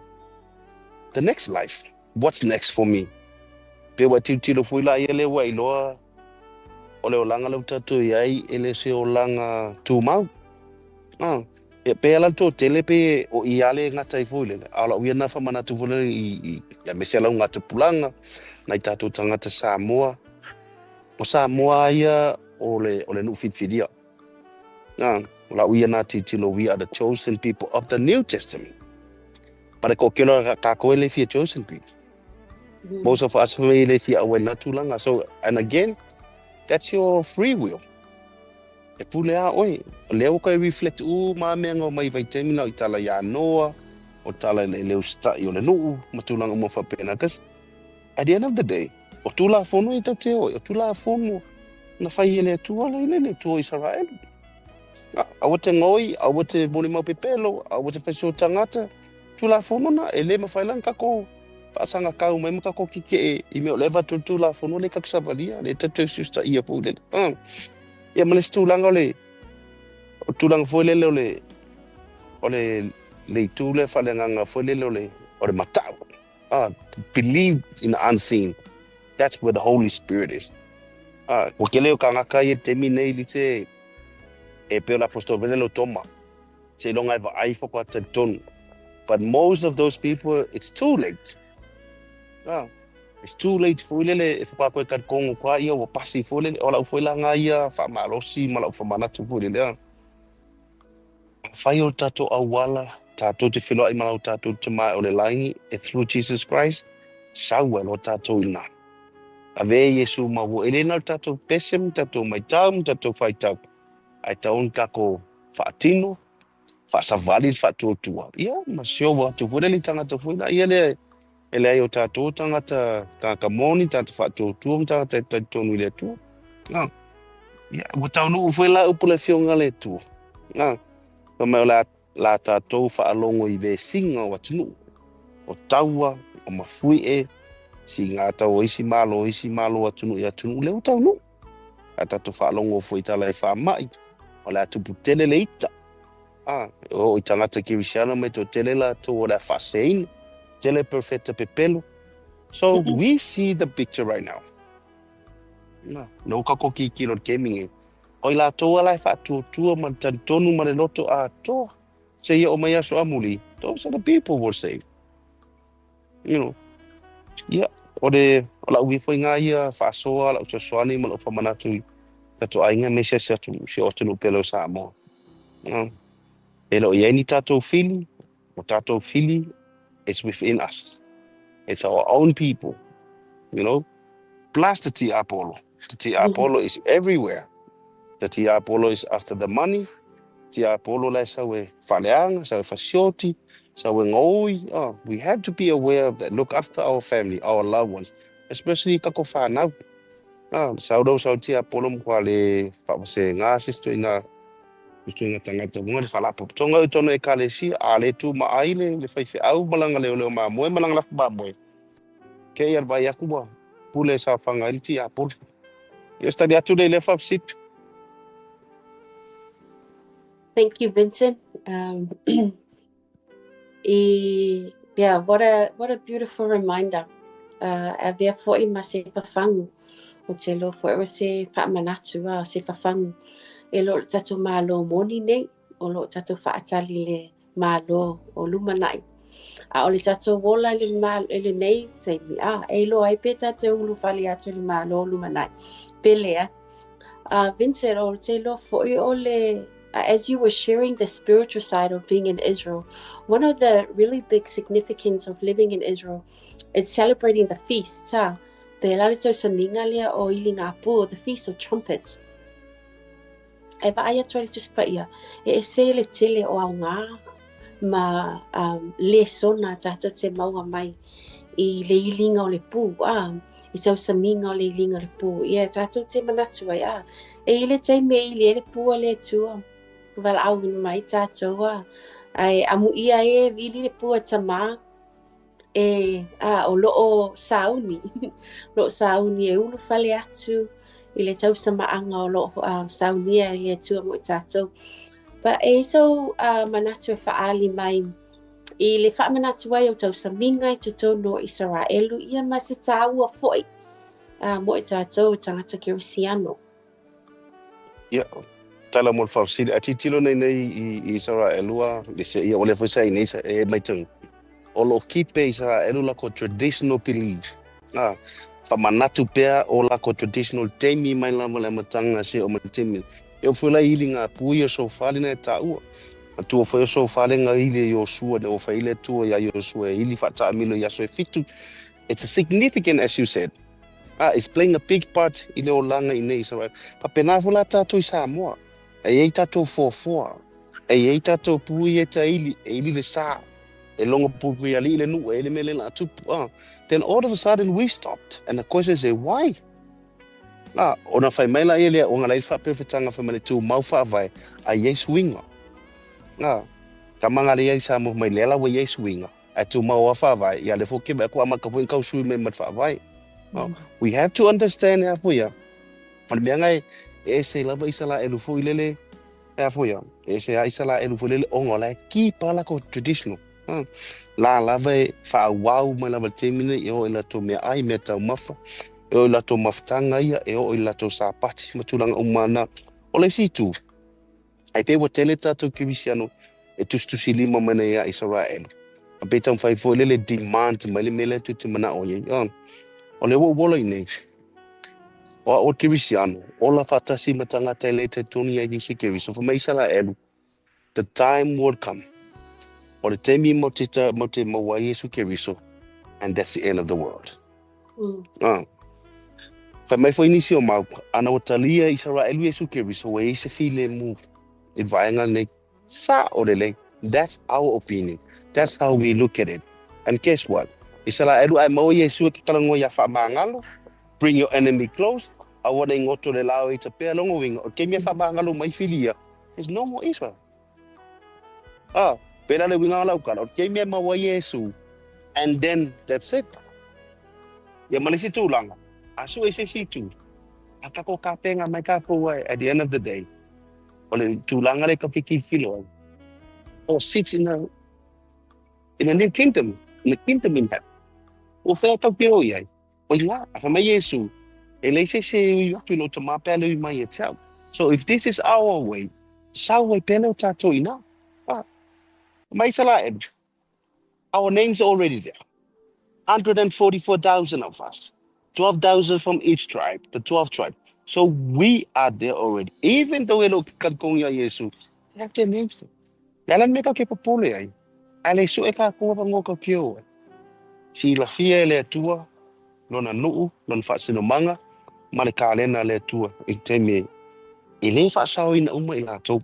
the next life. What's next for me? Pe ua tilotilo foi la ia le ua iloa o le olaga lea ua tatou i ai e le se olaga tumau. Ah, e pe ala le toatele pe o i ale gata ai foi lele. A o lau ia na faamanatu foi lele i ia mese lau gatapulaga nai tatou tagata Samoa. O Samoa ia o le nuu filifilia. Ah, o lau ia na tilotilo, we are the chosen people of the New Testament. But e koʻokelo kākou e le fia chosen people. Most of us e le fia auai na tulaga. So, and again, that's your free will. E pule a ʻoe. Lea ua koe reflect uma mea nga o mai vaitaimi na o i tala iā Noa, o tala i le le usitaʻi o le nuu, ma tulaga uma faapena. Cause at the end of the day, o Tulafono e tatou te o ai, o Tulafono na fai e le Atua la i le Atua o Isaraelu. Aua te gaoi, aua te molimau pepelo, aua te faisoa tagata, Tulafono na, e le mafai la ona tatou faasagakau mai ma tatou kekeʻe i mea o le avatu o le Tulafono lea tatou savalia, lea tatou usitaia foi lele. Ah. Ia ma le isi tulaga o le o le tulaga foi lele o le itu lea faaleagaga foi lele o le mata'u. Ah, believe in the unseen. That's where the Holy Spirit is. Ah, ua kele o kānaka ia taimi nei lite e pei o le apostolo foi lele o Toma. Seiloga e vaai faatoa talitonu. But most of those people, it's too late. Ah, it's too late foi lele e faatoa koe talitogo koa ia ua pasi foi lele. O lau foi laga ia faamalosi ma lau faamanatu foi lele. Ah. Afai o tatou auala, tatou te feloai ma lau tatou Tama o le lagi, e through Jesus Christ, sau ai loa tatou i lena. Ave e Iesu ma ua e le na o le tatou pese ma tatou maitau ma tatou faitau. Ae tatau ona tatou faatino, faasavali le faatuatua. Ia, ma sioa atu foi lele i tagata foi la ia lea e leai o tatou tagata, tagata moni, tagata faatuatua ma tagata e talitonu i le Atua. Ah, ia, ua taunuu foi la upu le afioga a le Atua. Ah, fai mai o le a la tatou faalogo i vesiga o atunuu, o taua, o mafuie, siga tau o isi malo atunuu i atunuu lea ua taunuu. A tatou faalogo foi i tala e faamaʻi, o le a tupu tele le ita. Ah, o i tagata kerisiano mai toatele latou o le a faaseseina, tele perofeta pepelo. So we see the picture right now. Na, no ka ko kikilo le kemi e. O i latou ala e faatuatua ma le talitonu ma le loto atoa. Se ia o mai aso amuli, those are the people who are saved. Yeah, o le o lau ia foi ngā ia faasoa, lau fesoasoani ma lau faamanatu i tatou aiga aemaise si atu si o atunuu pele o Samoa. Ah, e le o i ai ni tatou fili, o tatou fili is within us. It's our own people. Plus the tiapolo. The tiapolo is everywhere. The tiapolo is after the money. Tiapolo la e sau e faaleaga, sau e fasioti, sau e gaoi. Oh, we have to be aware of that. Look after our family, our loved ones, especially tatou whānau. Ah, sau rau sau tiapolo mo kua le whaawase se stoinga stoinga tagata unga le faalapotopotoga i totonu o ekalesia, a le tu ma ai le faifeau ma laga leoleo mamoe ma laga lafu mamoe. Ke ia le vaai atu ua pule e saofaga ai le tiapolo. Ia se tali atu lea i lea faafesili. Thank you, Vincent. Yeah, what a beautiful reminder. Avea foi ma se fafagu o te loa foi o se faamanatu a o se fafagu e loo le tatou malo moni nei o loo tatou faatali le malo o lumanaʻi a o le tatou ola i le i lenei taimi a e iloa ai pe tatou ulufale atu i le malo o lumanaʻi pe lea. Vincent, o te iloa foi o le as you were sharing the spiritual side of being in Israel, one of the really big significance of living in Israel is celebrating the feast. Ha? Pēlā le tausamiga lea o Iligapū, o the Feast of Trumpets. E vaai atu ai le Tusi Paia, e ese le tele o aogā ma um, lesona tātou te maua mai i le iliga o le pū, a, i tausamiga o le iliga o le pū. Ia, tātou te manatu ai, a, e i le taimi e ili ai le pū a le Atua, valaauina mai tātou, a, ae amuia e ili le pū a tamā, E, a, o loo sauni, loo sauni e ulufale atu i le tausamaaga o loo saunia e le Atua mo i tatou. But e i sou manatu e faaali mai i le faamanatu ai o tausamiga i totonu o Isaraelu ia ma se tāua foi mo i tatou o tagata Kerisiano. Ia, tala mo le faafesili. A tilotilo nei nei i Isaraelu a, le se ia ua leva foi sa i nei sa e maitau. O lo o keep e Isaraelu lako traditional belief. A, faamanatu pea o lako traditional taimi mai lava le amataga se o ma le taimi. E oo foi la i ili nga pui o sofa lena e taua. Matua foi o sofa le nga ili e Iosua ne ua fai le Atua ia Iosua e ili faataamilo i aso e fitu. It's a significant as you said. Ah, it's playing a big part i le olaga i nei Israel. Faapena foi la tatou i Samoa. E i ai tatou foafoa, e i ai tatou pui e taili, e ili le sa, e logo puipuialii le nuu, e i ai le mea lea na tupu. Ah, then all of a sudden we stopped. And the question is, why? Ah, ona fai mai la ia lea, ona la i faapefetanga fai mai le tumau faavae, a i ai suiga. Ah, ka manga le ia i Samoa mai lea la ua i ai suiga. Ae tumau a faavae, ia le foke mai ko amata foi kau sui mai ma le faavae. Oh, we have to understand ea foi ia. O le mea ngai, e ese lava Isaraelu foi lele, ea foi ia, e ese a Isaraelu foi lele ona o la e keep a lako traditional. La lava e faaauau mai lava le taimi nei e oo i latou meaai, mea taumafa, e oo i latou mafutaga ia, e oo i latou sapati ma tulaga uma na. O le isi itu, Ai pei ua tele tatou kerisiano e tusitusi lima mai nei ia Isaraelu. A pei taumafai foi lele demand mai le mea lea tou te manao i ai. Oh, o lea ua ou ola i nei. O au o le kerisiano, ola faatasi ma tagata e le talitonu ia Iesu Keriso, fai mai Isaraelu, the time will come. O le taimi mo te, mo te maua ai Iesu Keriso, and that's the end of the world. Ah. Fai mai foi nisi o mau, ana ua talia Isaraelu Iesu Keriso, ua i ai se filemu i le vaega lenei. Sao lelei. That's our opinion. That's how we look at it. And guess what? Isaraelu ae maua Iesu e ke talanoa ia faamagalo, bring your enemy close, aua nei goto le lao e ita pea lona uiga, o le taimi e faamagalo mai filia, there's no more Israel. Ah, pela le uiga o lau tala, o le taimi e maua ai Iesu, and then that's it. Ia ma le isi tulaga, a sue i se isi itu, a takou kapenga mai takou ai, at the end of the day, o le tulaga lea tatou te tilotilo ai, o sits in a, in a new kingdom, in a kingdom in heaven. Ua fea tau te o i ai? Oi la, a fai mai Iesu, e leai se isi e ui atu i lou tamā pea le ui mai ia te au. So if this is our way, sau ai pea lea o tatou inā. Ah, mai Isaraelu, our names are already there. 144,000 of us, 12,000 from each tribe, the 12 tribe. So we are there already. Even though e le o talitonu iā Iesu, they have their names there. Le a la le mea tatou te popole ai, ae le sue tatou avanoa tatou te o ai. Silafia e le Atua Lona nuu, Lona faasinomaga, ma le kalena a le Atua i le taimi e le faasaoina uma i latou.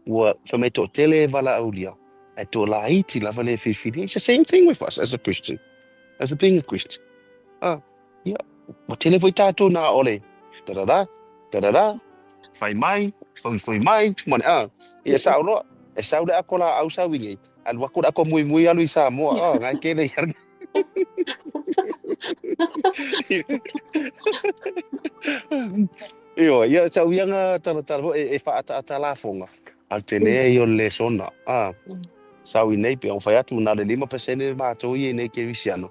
Ua fai mai toatele e valaaulia, ae toa laiti lava le filifilia. It's the same thing with us as a Christian, as a being a Christian. Ah, ia, ua tele foi tatou na ole, da-da-da, da-da-da, fai mai, fui mai, ma le, ah, ia sao loa, e sau le ako laau sau i nei, alu aku le ako muimui alu i Samoa, ah, ngai kele ia. Ioe, ia sau ia nga talatala foi e whaataata lafonga. A te lea i o le lesona. Ah, sau i nei pe o whai atu na le 5% mātou i nei kerisiano.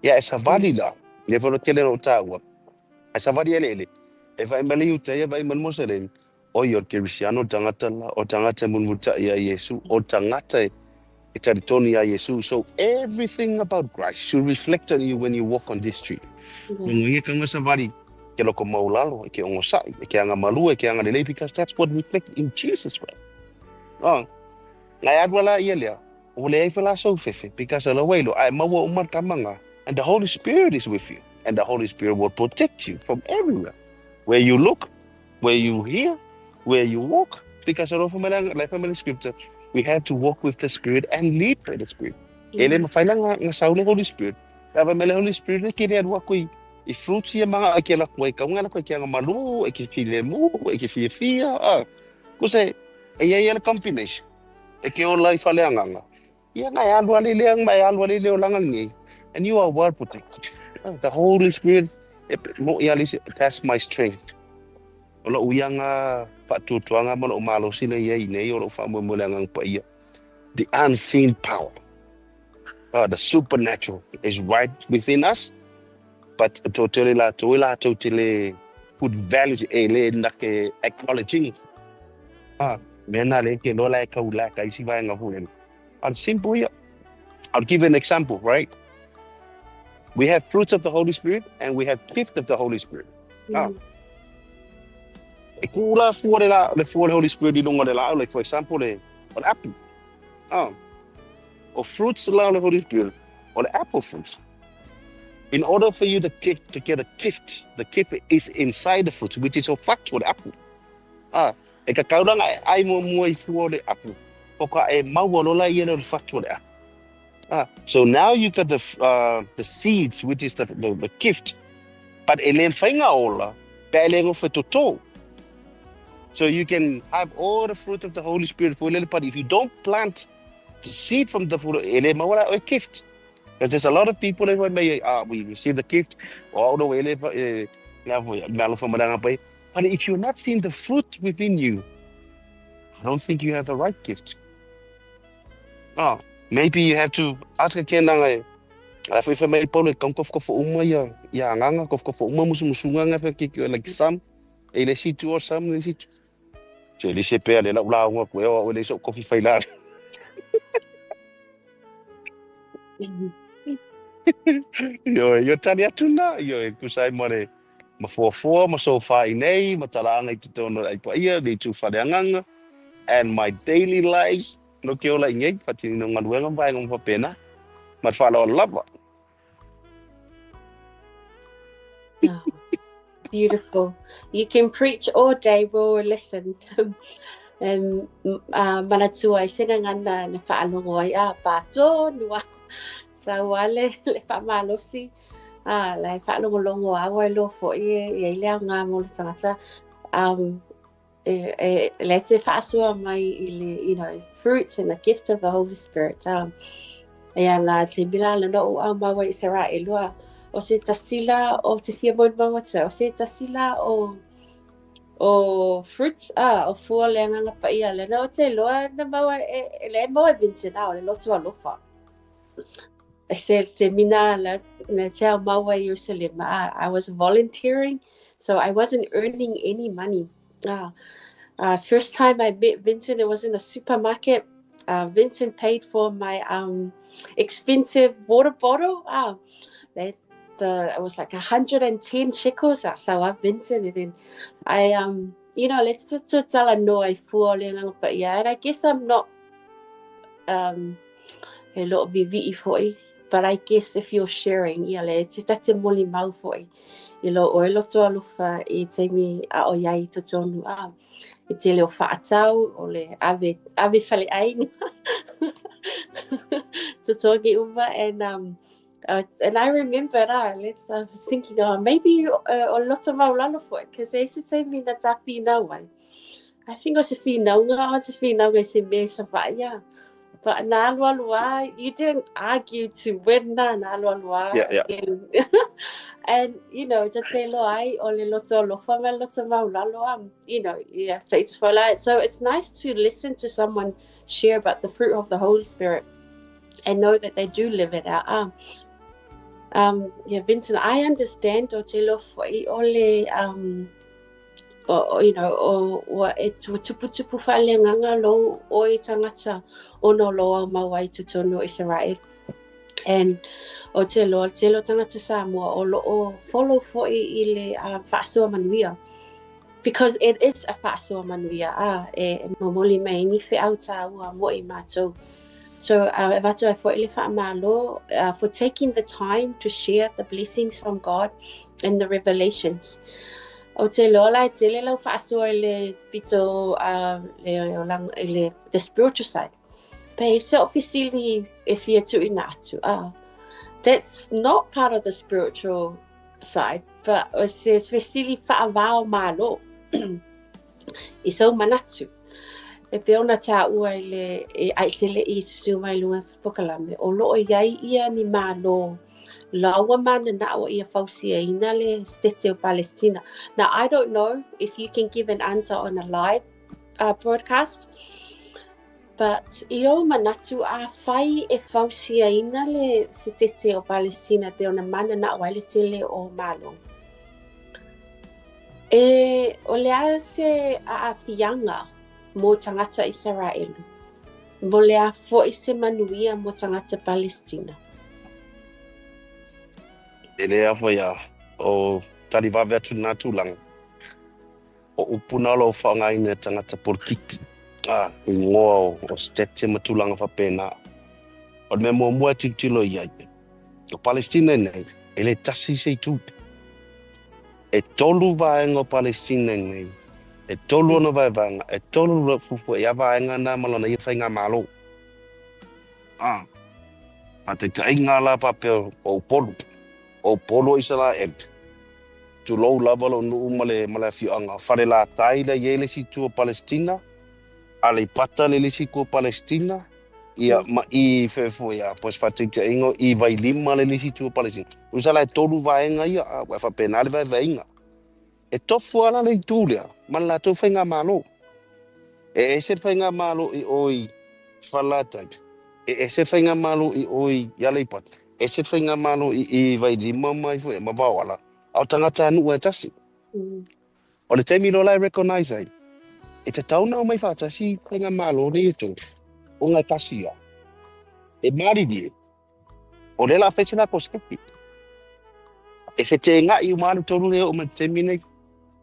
Ia e savali la, le whalo tele o tāua. E savali ele ele. E whai mai le Iuta ia whai mai le Moselemi. Oi o le kerisiano o tangata la, o tangata e mulimulita'i ia Iesu, o tangata e e talitonu ia Iesu. So everything about Christ should reflect on you when you walk on this street. Longo ia ka savali ke loko maulalo, e ke ogosa'i, e ke agamalua, e ke agalelei, because that's what reflect in Jesus Christ. Oh, ngai alu ala ia lea, ua leai foi la sou fefe, because o la ua iloa, ae maua uma le tama nga, and the Holy Spirit is with you. And the Holy Spirit will protect you from everywhere. Where you look, where you hear, where you walk. Because like family scripture, we have to walk with the Spirit and lead by the Spirit. E le mawhai la ngā sau le Holy Spirit. Ka me le Holy Spirit e kere arua koe i fruits ia mga e ke la koe kaunga la koe kia ngā malu, e ke file mu, e ke fia fia. Ah. Ko se, e ia ia le combination. E ke o lai whale anganga. Ia ngai alu ale le ang mai alu ale le o langa ngi. And you are well protected. The Holy Spirit, e, mo ia lisi, that's my strength. O lo uianga whaatutuanga mo lo malo sile ia i nei o lo wha mo le angang pa ia. The unseen power, the supernatural is right within us, but to te la to la to te le put value to e le na ke acknowledging. Ah, me na le ke lo la ka ula ka isi vai nga hu. And simple ia. I'll give you an example, right? We have fruits of the Holy Spirit and we have gift of the Holy Spirit. Ah. E kula fua le la le fua le Holy Spirit i lunga le la, like for example le o le apple. Ah. O fruits la le Holy Spirit or the apple fruits. In order for you to get a gift, the gift is inside the fruit, which is a fact for the apple. Ah, e ka kauranga e ai mua mua i fua o le apple. O ka e maua lola ia le fatu o le apple. Ah, so now you got the seeds, which is the gift, but e le whainga ola, pe e le ngofe toto. So you can have all the fruit of the Holy Spirit for a little, but if you don't plant the seed from the fruit, e le maua o gift. Because there's a lot of people who may, we receive the gift, oh no, e le, e, but if you're not seeing the fruit within you, I don't think you have the right gift. Oh, maybe you have to ask again nanga ala foi foi mai polo kau kof kof uma ia ia nganga kof kof uma musu musu nganga fe ki like some e le situ or some le situ. Se le se pe le la ula ngwa ko o le so kofi fai la. Yo yo tali atuna yo e kusai mo le ma fuafua ma so fa i nei ma talanga i te tono ai pa ia le tu whare anganga and my daily life no ke ola i ngei whatini no ngaluenga vai ngom pena ma whala o lava. Oh, beautiful. You can preach all day, we'll listen. Manatua i senga ngana na whaalongo ai a pātō nua. Sa wale le whaamalosi. Ah, le whaalongolongo a wai lo fo i e i leo ngā mo le tangata. E, le te whaasua mai i le, fruits and the gift of the Holy Spirit. E ana te mila le no o au maua i sara e lua. O se tasila o te fia mon mauata. O se tasila o fruits o fua le anganga pa ia le no te loa na maua e le maua Vincent o le lotu alofa. E se te mina la na te au maua i Jerusalem. I was volunteering, so I wasn't earning any money. First time I met Vincent, it was in a supermarket. Vincent paid for my expensive water bottle. It was like 110 shekels. So I Vincent, and then I let's just tell a no I for but yeah, and I guess I'm not a little bit for but I guess if you're sharing, yeah, le te tate moli mau for i lo o loto alofa i te mi a o iai to tonu a i te leo whaatau o le ave ave fale aina to togi uma and I remember that I was thinking, oh, maybe o loto mau lalo for it because e se te mi na tapi nau ai. I think o se whinaunga o se whinaunga se me sa vaia. But nā lua, you didn't argue to win na nā lua. And te te lo ai o le loto alofa me loto mau lalo yeah, so it's nice to listen to someone share about the fruit of the Holy Spirit and know that they do live it out. Yeah, Vincent, I understand o te lo foi o le o, o ua e tua tupu tupu whale nganga lo o i tangata o no loa mau ai te tono Israel. And o te lo tangata Samoa o lo o follow foi i le whaasua manuia. Because it is a whaasua manuia, e momoli mai ni whe au tā ua mo i mātou. So e avatu ai foi le faamalo for taking the time to share the blessings from God and the revelations. Ou te iloa la e tele lau faasoa i le pito le olaga i le the spiritual side. Pe se o fesili e fia tuuina atu. That's not part of the spiritual side, but o se fesili faava o Malo i sou manatu. E pei ona taua i le e a e te le i susu mai luga o se polokalame, o lo o i ai ia ni Malo lāua mananao ia fausiaina le Setete o Palestina. Now, I don't know if you can give an answer on a live broadcast, but i ou manatu afai e fausiaina le Setete o Palestina e pei ona mananao ai le tele o Malo, E, o le a se aafiaga mo tagata Isaraelu? Mo le a foi se manuia mo tagata Palestina? E le afa ia o tali vave atu lena tulaga. O upu na o lo o faaaogaina e tagata polokiki, a, igoa o state ma tulaga faapena. O le mea muamua e tilotilo i ai, o Palestina i nei, e le tasi se itu. E tolu vaega o Palestina i nei, e tolu ona vaevaega, e tolu fuafua'i a vaega na ma lona ia faigamalo. A, faataitaiga la faapea o Upolu, o Upolu o Isaraelu, tulou lava lou nuu ma le ma le afioaga o Falelatai la i ai le isi itu o Palestina, Aleipata le isi itu o Palestina, ia ma i fefoia po o se faataitaiga i Vailima le isi itu o Palestina. Tusa la e tolu vaega ia, a ua faapena le vaevaeina. E tofu lava la le itu lea ma le latou faigamalo. E ese le faigamalo i o i Falelatai, e ese le faigamalo i o i Aleipata, ese le faigamalo i Vailima ma i foi ma Vaoala, a o tagatanuu e tasi. O le taimi loa la e recognise ai, e tatau ona omai faatasi faigamalo nei e tolu, ona e tasi ia. E malilie, o lea o le a fai se latou script. E feteenai uma lava le tolu lea e oo mai i le taimi nei.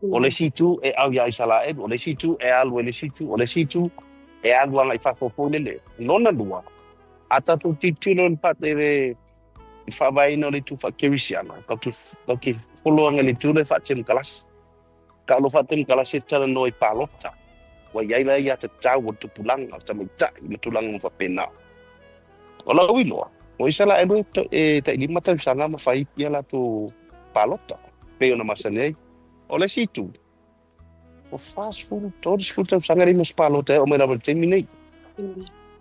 O le isi itu e au ia Isaraelu, o le isi itu e alu e le isi itu, o le isi itu e alu agai i fafo foi lele. Lona lua, a tatou tilotilo i le faavaeina o le itu faakerisiana, tatou te follow agai i le itu lea faatemokarasi. Ka o lo faatemokarasi e talanoa i palota, ua i ai la aiatatau o le tupulaga, o tamaitai ma tulaga uma faapena. O lau iloa, o Isaraelu e tai 5 tausaga ma fai ia latou palota, pei ona masani ai. O le isi itu, ua 40, 30 tausaga e le i ma se palota e oo mai lava i le taimi nei.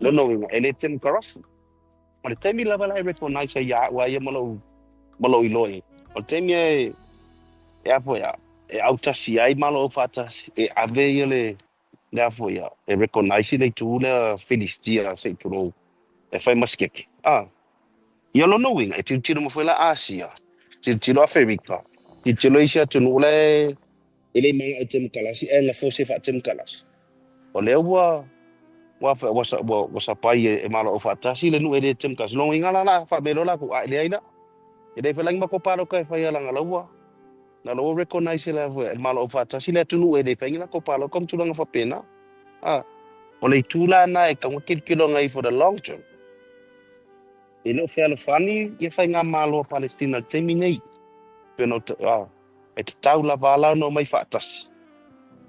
Lona uiga, e le temokarasi. O le taimi lava la e recognise ai ia au a ia ma lou ma lou iloa i ai. O le taimi e e a foi a e autasi ai Malo Aufaatasi e ave ia le le a foi a e recognise le itu lea Filistia se i tulou e fai ma sikeke. A ia lona uiga e tilotilo mai foi la Asia, tilotilo Aferika, tilotilo isi atunuu la e E le manao temokalasi ae na force e faatemokalasi. O lea ua ua ua ua ua sapai e Malo Aufaatasi le nuu e le temokalasi. Lona uiga la la faapea loa latou, a e leai la. E le fai la ni matou palota e faia leaga la ua na la ua recognise la foi e Malo Aufaatasi le atunuu e le fai ni latou palota ma tulaga faapena. A o le itu la lena e tatau ona tilotilo agai for the long term. E le o fealofani ia faigamalo a Palestina i le taimi nei. Pei ona ou E tatau lava la ona omai faatasi,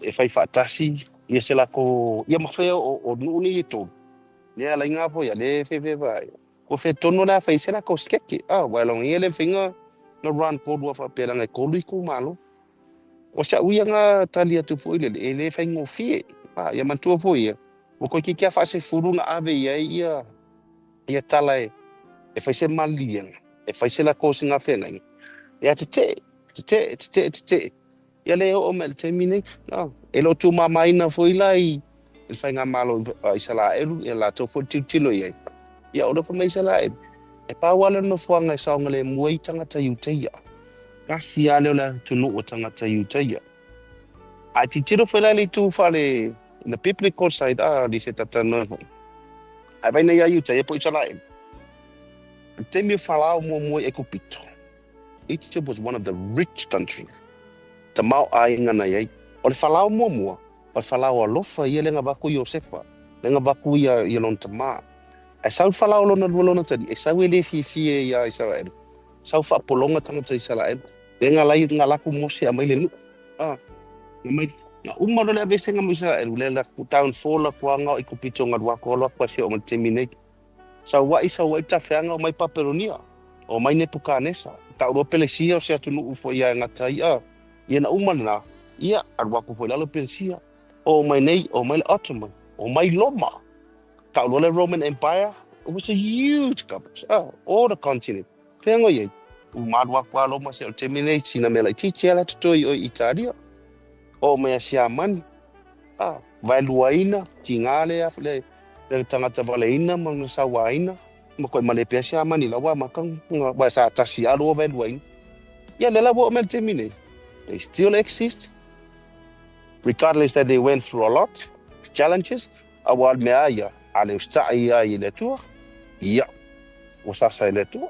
e fai faatasi ia se latou, ia ma fea o nuu nei e tolu, lea ala i ngā foi a le fefe ai. Ua fea tonu la fai se latou sikeke, a ua long ia le mawhai na run kōrua whapea leaga e tolu itumalo. O si au ia ngā tali atu foi lele, e le faigofie. A, ia manatua foi ia, ua toeitiiti lava faasefulu na ave i ai ia ia tala e e fai se maliliega, e fai se latou sigafeagaiga, ia tetee, tetee, tetee, tetee, ia le oo mai i le taimi nei. A, e le o tumamaina foi la i le faigamalo a Isaraelu, ia latou foi le tilotilo i ai. Ia o le fai mai Isaraelu, e pau lava lea o le nofoaga e saogalemu ai tagata Iutaia. Tasi lava lea o le atunuu o tagata Iutaia. Ae tilotilo foi la i le itu faale, the biblical side, a, li se talanoa foi. Ae vaai nei ia Iutaia po o Isaraelu. I le taimi o Farao muamua i Aikupito, Egypt was one of the rich country, tamaoaiga na i ai. O le Farao muamua, o le Farao alofa ia lea na avatu Iosefa, lea na avatu ia lona tama. Ae sau le Falao lona lua lona tali, e sau e le fiafia ia Isaraelu. Sau faapologa tagata Isaraelu. Lea na alai na alu atu Mose e aumai le nuu. Ah, na mai na uma loa le aveesega ma Isaraelu, le latou downfall atu lava na o Aikupito na alu atu alu atu a seia oo mai i le taimi nei. Saua'i saua'i tafeaga omai Papelonia, omai Nepukanesa, taulua Pelesia o se atunuu foi ia e gata ai a. Ia na uma lena, ia alu atu foi i lalo Pelesia, oo mai nei, omai le Ottoman, omai Roma. Taulua le Roman Empire, it was a huge government, all the continent. Fea ngoi ai? Uma alu atu a Roma seia oo i le taimi nei, sina mea laitiiti lava la e totoe i o i Italia. Oo mai a Siamani, a, vaeluaina, tiga le, le, le tagata valeina ma le sauaina, matuai male pea Siamani i lau amata, aua sa tasi lava lua vaeluaina. Ia lea la ua oo mai i le taimi nei, they still exist, regardless that they went through a lot, challenges, aua o le mea lava ia, a le usitai ai i le Atua, ia, ua sasa e le Atua.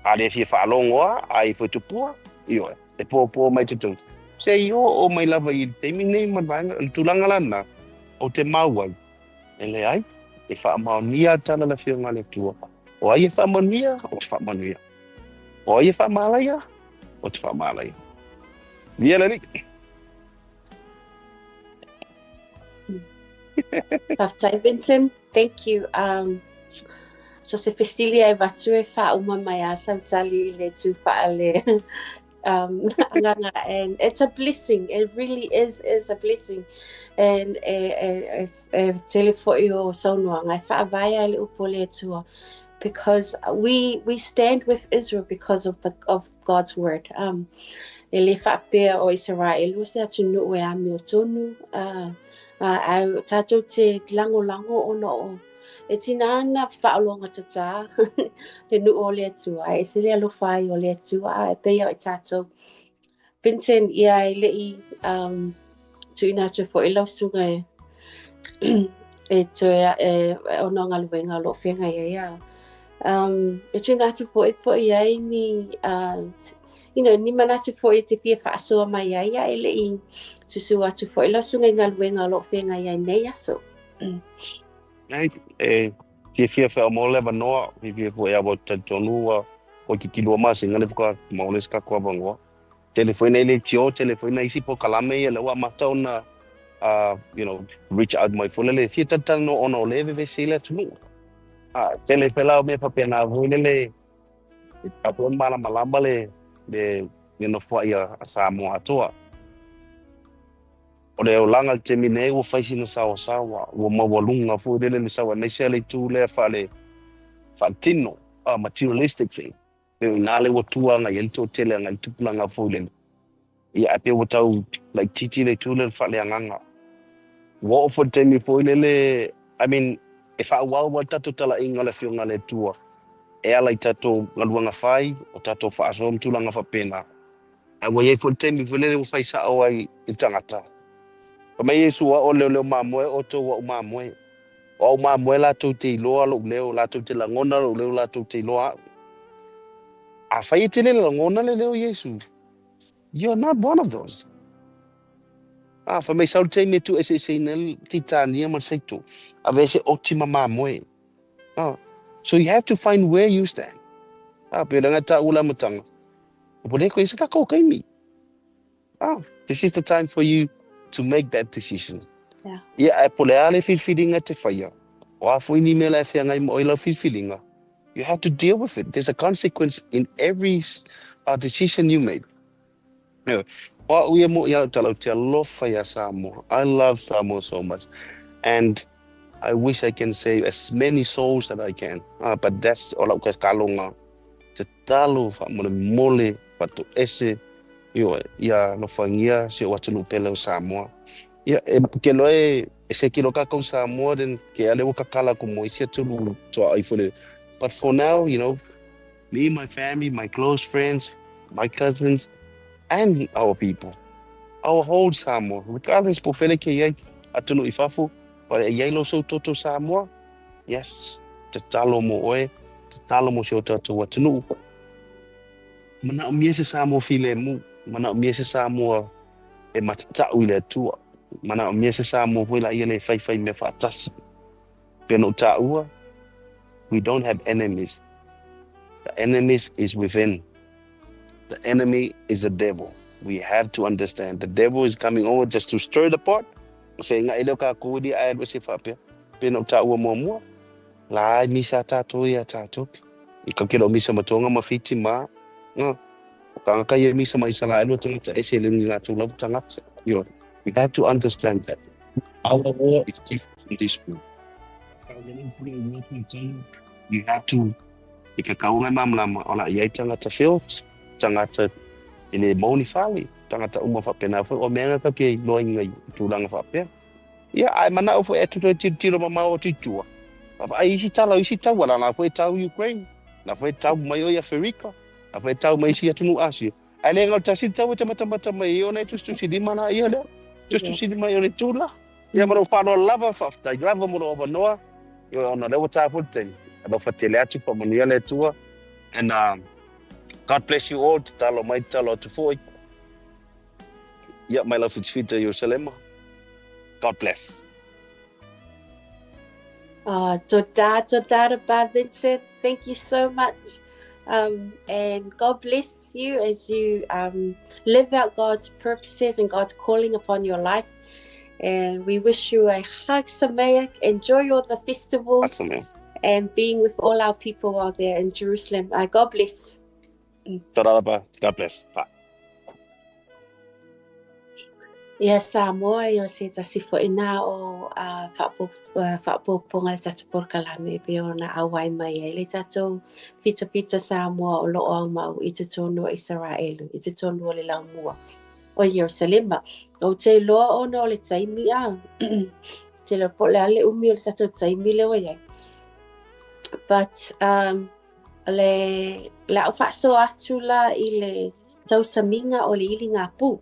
A le fia faalogo lava, ai foi tupua, ioe, e popo mai totonu. Se i oo mai lava i le taimi nei ma le vaega, o le tulaga la lena, ou te mau ai, e leai, e faamaonia le tala a le Afioga a le Atua. O ai e faamanuia, ou te faamanuia. O ai e faamalaia, ou te faamalaia. Viia le Alii. Faafetai Vincent, thank you. So se fesili e avatu e faauma mai a sau tali i le tū faale agaga and it's a blessing, it really is a blessing and e, e, e, e tele foi o saunoaga e faavae ai le upu o le Atua because we stand with Israel because of God's word. E le faapea o Isaraelu o se atunuu e amiotonu, a tatou te lagolago ona o e tiga ana faaologatata le nuu o le Atua, ae ese le alofa ai o le Atua, a e pei o i tatou. Vincent, ia e le i tuuina atu foi lau susuga e e toe e ona o galuega o lo o feagai ai a e tuuina atu foi po o i ai ni ni manatu foi e te fia faasoa mai ai a e le i susu atu foi lau susuga i galuega o lo o feagai ai nei aso. Nei, e fiafia whea le avanoa, fiafia foi a wau talitonu ua toeitiiti 2 masina le faatoa maua le isi tatou avanoa. Tele foi nei leitio, tele foi nai isi polokalame ia lea ua amata ona reach out mai foi lele fia talatalanoa ona o lea e vevesi ai le atunuu. Ah, tele foi la o mea faapena foi lele e tatau foi ona malamalama le nofoai a Samoa atoa. O le olaga i le taimi nei ua fai sina saoasaoa, ua maualuga foi lele le sau aemaise lava le itu lea faale faaletino, materialistic thing. Pei o i ina lea ua tua agai ai le toatele agai i le tupulaga foi lele. Ia ae pei ua tau laitiiti le itu lea o le faaleagaga. Ua oo foi i le taimi foi lele, I mean, e faaauau lava le tatou talaiga o le Afioga a le Atua e ala i tatou galuega fai, o tatou faasoa ma tulaga faapena. Ae ua i ai foi le taimi foi lele ua fai sao ai i le tagata. Fai mai Iesu, o au o le leoleo mamoe, o outou o au mamoe. O au mamoe latou te iloa lou leo, latou te lagona lou leo, latou te iloa au. Afai e te le lagona le leo o Iesu, you are not one of those. A, fai mai sau le taimi e tuueseeseina ai le titania ma le saito, aveese oti ma mamoe. Ah, so you have to find where you stand. Ah, pei o le aga e taua le amataga. Ua le koe se tatou taimi. Ah, this is the time for you to make that decision. Ia, ae po o le a le filifiliga e te faia, o a foi ni mea la e feagai ma oe i lau filifiliga, you have to deal with it. There's a consequence in every decision you make. Anyway, o au ia mo ia au tala ou te alofa iā Samoa. I love Samoa so much. And I wish I can save as many souls that I can. But that's o lau tataloga. Tatalo faamolemole faatoese ioe ia alofagia si ou atunuu pele o Samoa. Ia e ke loa e e seki loa kākou Samoa then ke ale ua kakala aku mo isi atunuu tuaoi foi lele. But for now, me, my family, my close friends, my cousins and our people, our whole Samoa, regardless po o fea le ke i ai atunuu i fafo, but e i ai lo sou toto Samoa, yes, tatalo mo oe, tatalo mo si o tatou atunuu. Manaomia se Samoa filemu, manaomia se Samoa e matatau i le Atua, manaomia se Samoa foi laia le faifai mea faatasi. Pei ona ou taua, We don't have enemies. The enemies is within. The enemy is the devil. We have to understand the devil is coming over just to stir the pot. Feaga'i lea o kākou e ae alu ese faapea. Pei ona ou taua muamua, la e misa tātou ia tātou. I ka kela o misa ma Tonga ma Fiti ma nga. O kāngaka ia misa ma Isalaelu o tagata ese le ni lātou lava tagata. Ioe. We have to understand that. Our war is different from this war. You have to i ka kaunga e malamalama o la iai tagata feoti, tagata e le mau ni fale, tagata uma faapena foi o mea ka ke iloaina i tulaga faapea. Ia, ae manao foi e toe tilotilo mamao atu i tua. Vaavaai isi tala o isi taua, la la foi e tau Ukraine, la foi e tau mai o i Aferika, la foi e tau mai isi atunuu Asia. Ae le galo tasi le taua e te matamata mai ai ona e tusitusi lima la ia lea. Tusitusi lima i ona itu la. Ia ma lou faaaloalo lava, faafetai lava mo lou avanoa. Ioe ona o lea ua ta foi le taimi. Alofa tele atu, faamanuia le Atua. And God bless you all, tatalo mai, tatalo atu foi. Ia mai lau fitifiti a Ierusalema. God bless. Oh, toda, toda raba, Vincent. Thank you so much. And God bless you as you live out God's purposes and God's calling upon your life. And we wish you a Chag Sameach. Enjoy all the festivals and being with all our people out there in Jerusalem. God bless. Toda raba. God bless. Bye. Ia Samoa, ia o se tasi foi nā o faaopoopoga i le tatou polokalame e pei ona auai mai ai le tatou pitapita Samoa o lo o aumau i totonu o Isaraelu, i totonu o le laumua o Ierusalema. Ou te iloa ona o le taimi a, te iloa po o le a le umi o le tatou taimi lea ua i ai. But o le, le a ou faasoa atu la i le tausamiga o le iligapu.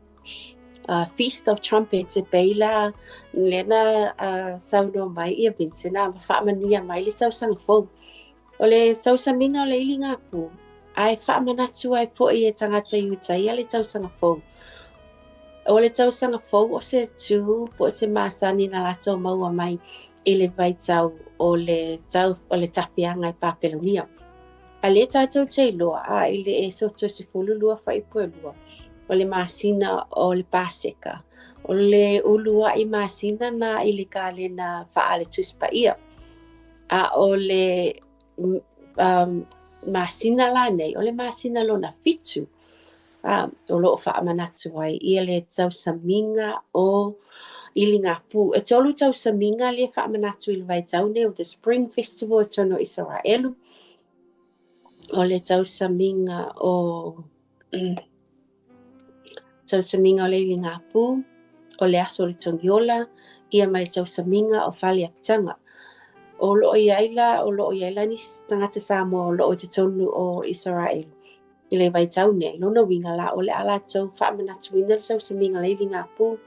Feast of Trumpets e pei la lea na saunoa mai ia Vincent a ma faamanuia mai le tausaga fou. O le tausamiga o le iligapu, ae faamanatu ai foi e tagata Iutaia le tausaga fou. O le tausaga fou o se tū po o se masani na latou maua mai i le vaitau o le tau o le tapeaga i Papelonia. A lea tatou te iloa, a i le Esoto 12 fuaiupu e 2, o le masina o le Paseka, o le uluaʻi masina na i le kalena faale Tusi Paia. A o le masina la nei, o le masina lona fitu, a o lo o faamanatu ai ia le tausamiga o Iligapu. E tolu tausamiga lea faamanatu i le vaitau nei o the Spring Festival i totonu o Isaraelu. O le tausamiga o tausamiga o le Iligapu, o le aso o le Togiola, ia ma le tausamiga o Faleapitaga. O lo o i ai la, o lo o i ai la nisi tagata Samoa o lo o i totonu o Isaraelu. I le vaitau nei, lona uiga la, o le a latou faamanatuina le tausamiga o le iligapu,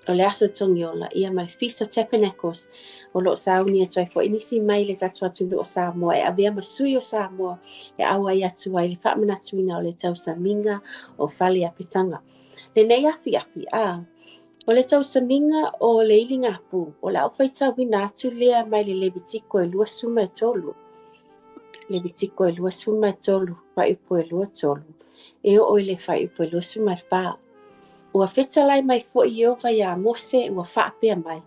o le aso togiola, ia ma le Feast of Tabernacles, o lo o sauni atu ai foi nisi mai le tatou atunuu o Samoa e avea ma sui o Samoa e auai atu ai le faamanatuina o le tausamiga o Faleapitaga. Lenei afiafi, a, o le tausamiga o le iligapu, o le a ou faitauina atu lea mai le Levitiko e 23. Levitiko e 23, fuaiupu e 23, e oo i le fuaiupu e 24. Ua fetalai mai foi Ieova iā Mose, ua faapea mai,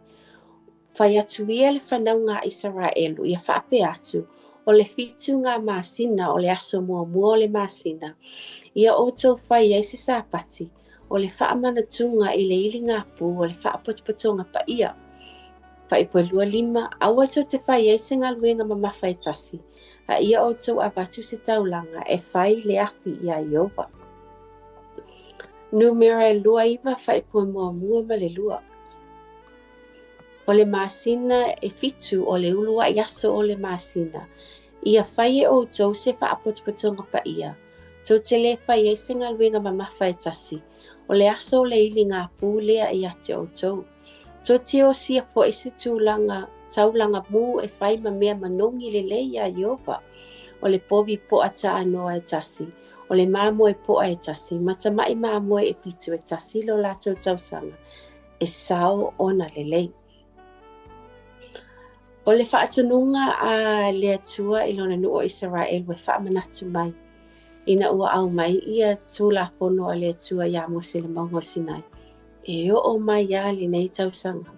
Fai atu ia le fanauga a Isaraelu, ia faapea atu, O le fitu ngā masina, o le aso muamua o le masina, ia outou fai ai se Sapati, o le faamanatuga i le iligapū o le faapotopotoga paia. Fuaiupu e 25, Aua tou te fai ai se galuega mamafa e tasi, a ia outou avatu se taulaga e fai le afi iā Ieova. Numera e 29, fuaiupu e muamua ma le lua. O le masina e fitu o le uluaʻi aso o le masina, ia fai e outou se faapotopotoga paia, tou te lē fai ai se galuega mamafa e tasi, o le aso o le iligapū lea ia te outou. Tou te osia foi se tulaga taulaga mū e fai ma mea manogi lelei iā Ieova, o le povi poʻa taanoa e tasi, o le mamoe poʻa e tasi, ma tamaʻi mamoe e fitu e tasi lo latou tausaga, e sao ona lelei. O le faatonuga a le Atua i lona nuu o Isaraelu e faamanatu mai ina ua aumai ia Tulafono a le Atua iā Mose i le mauga o Sinai, e oo mai lava lenei tausaga,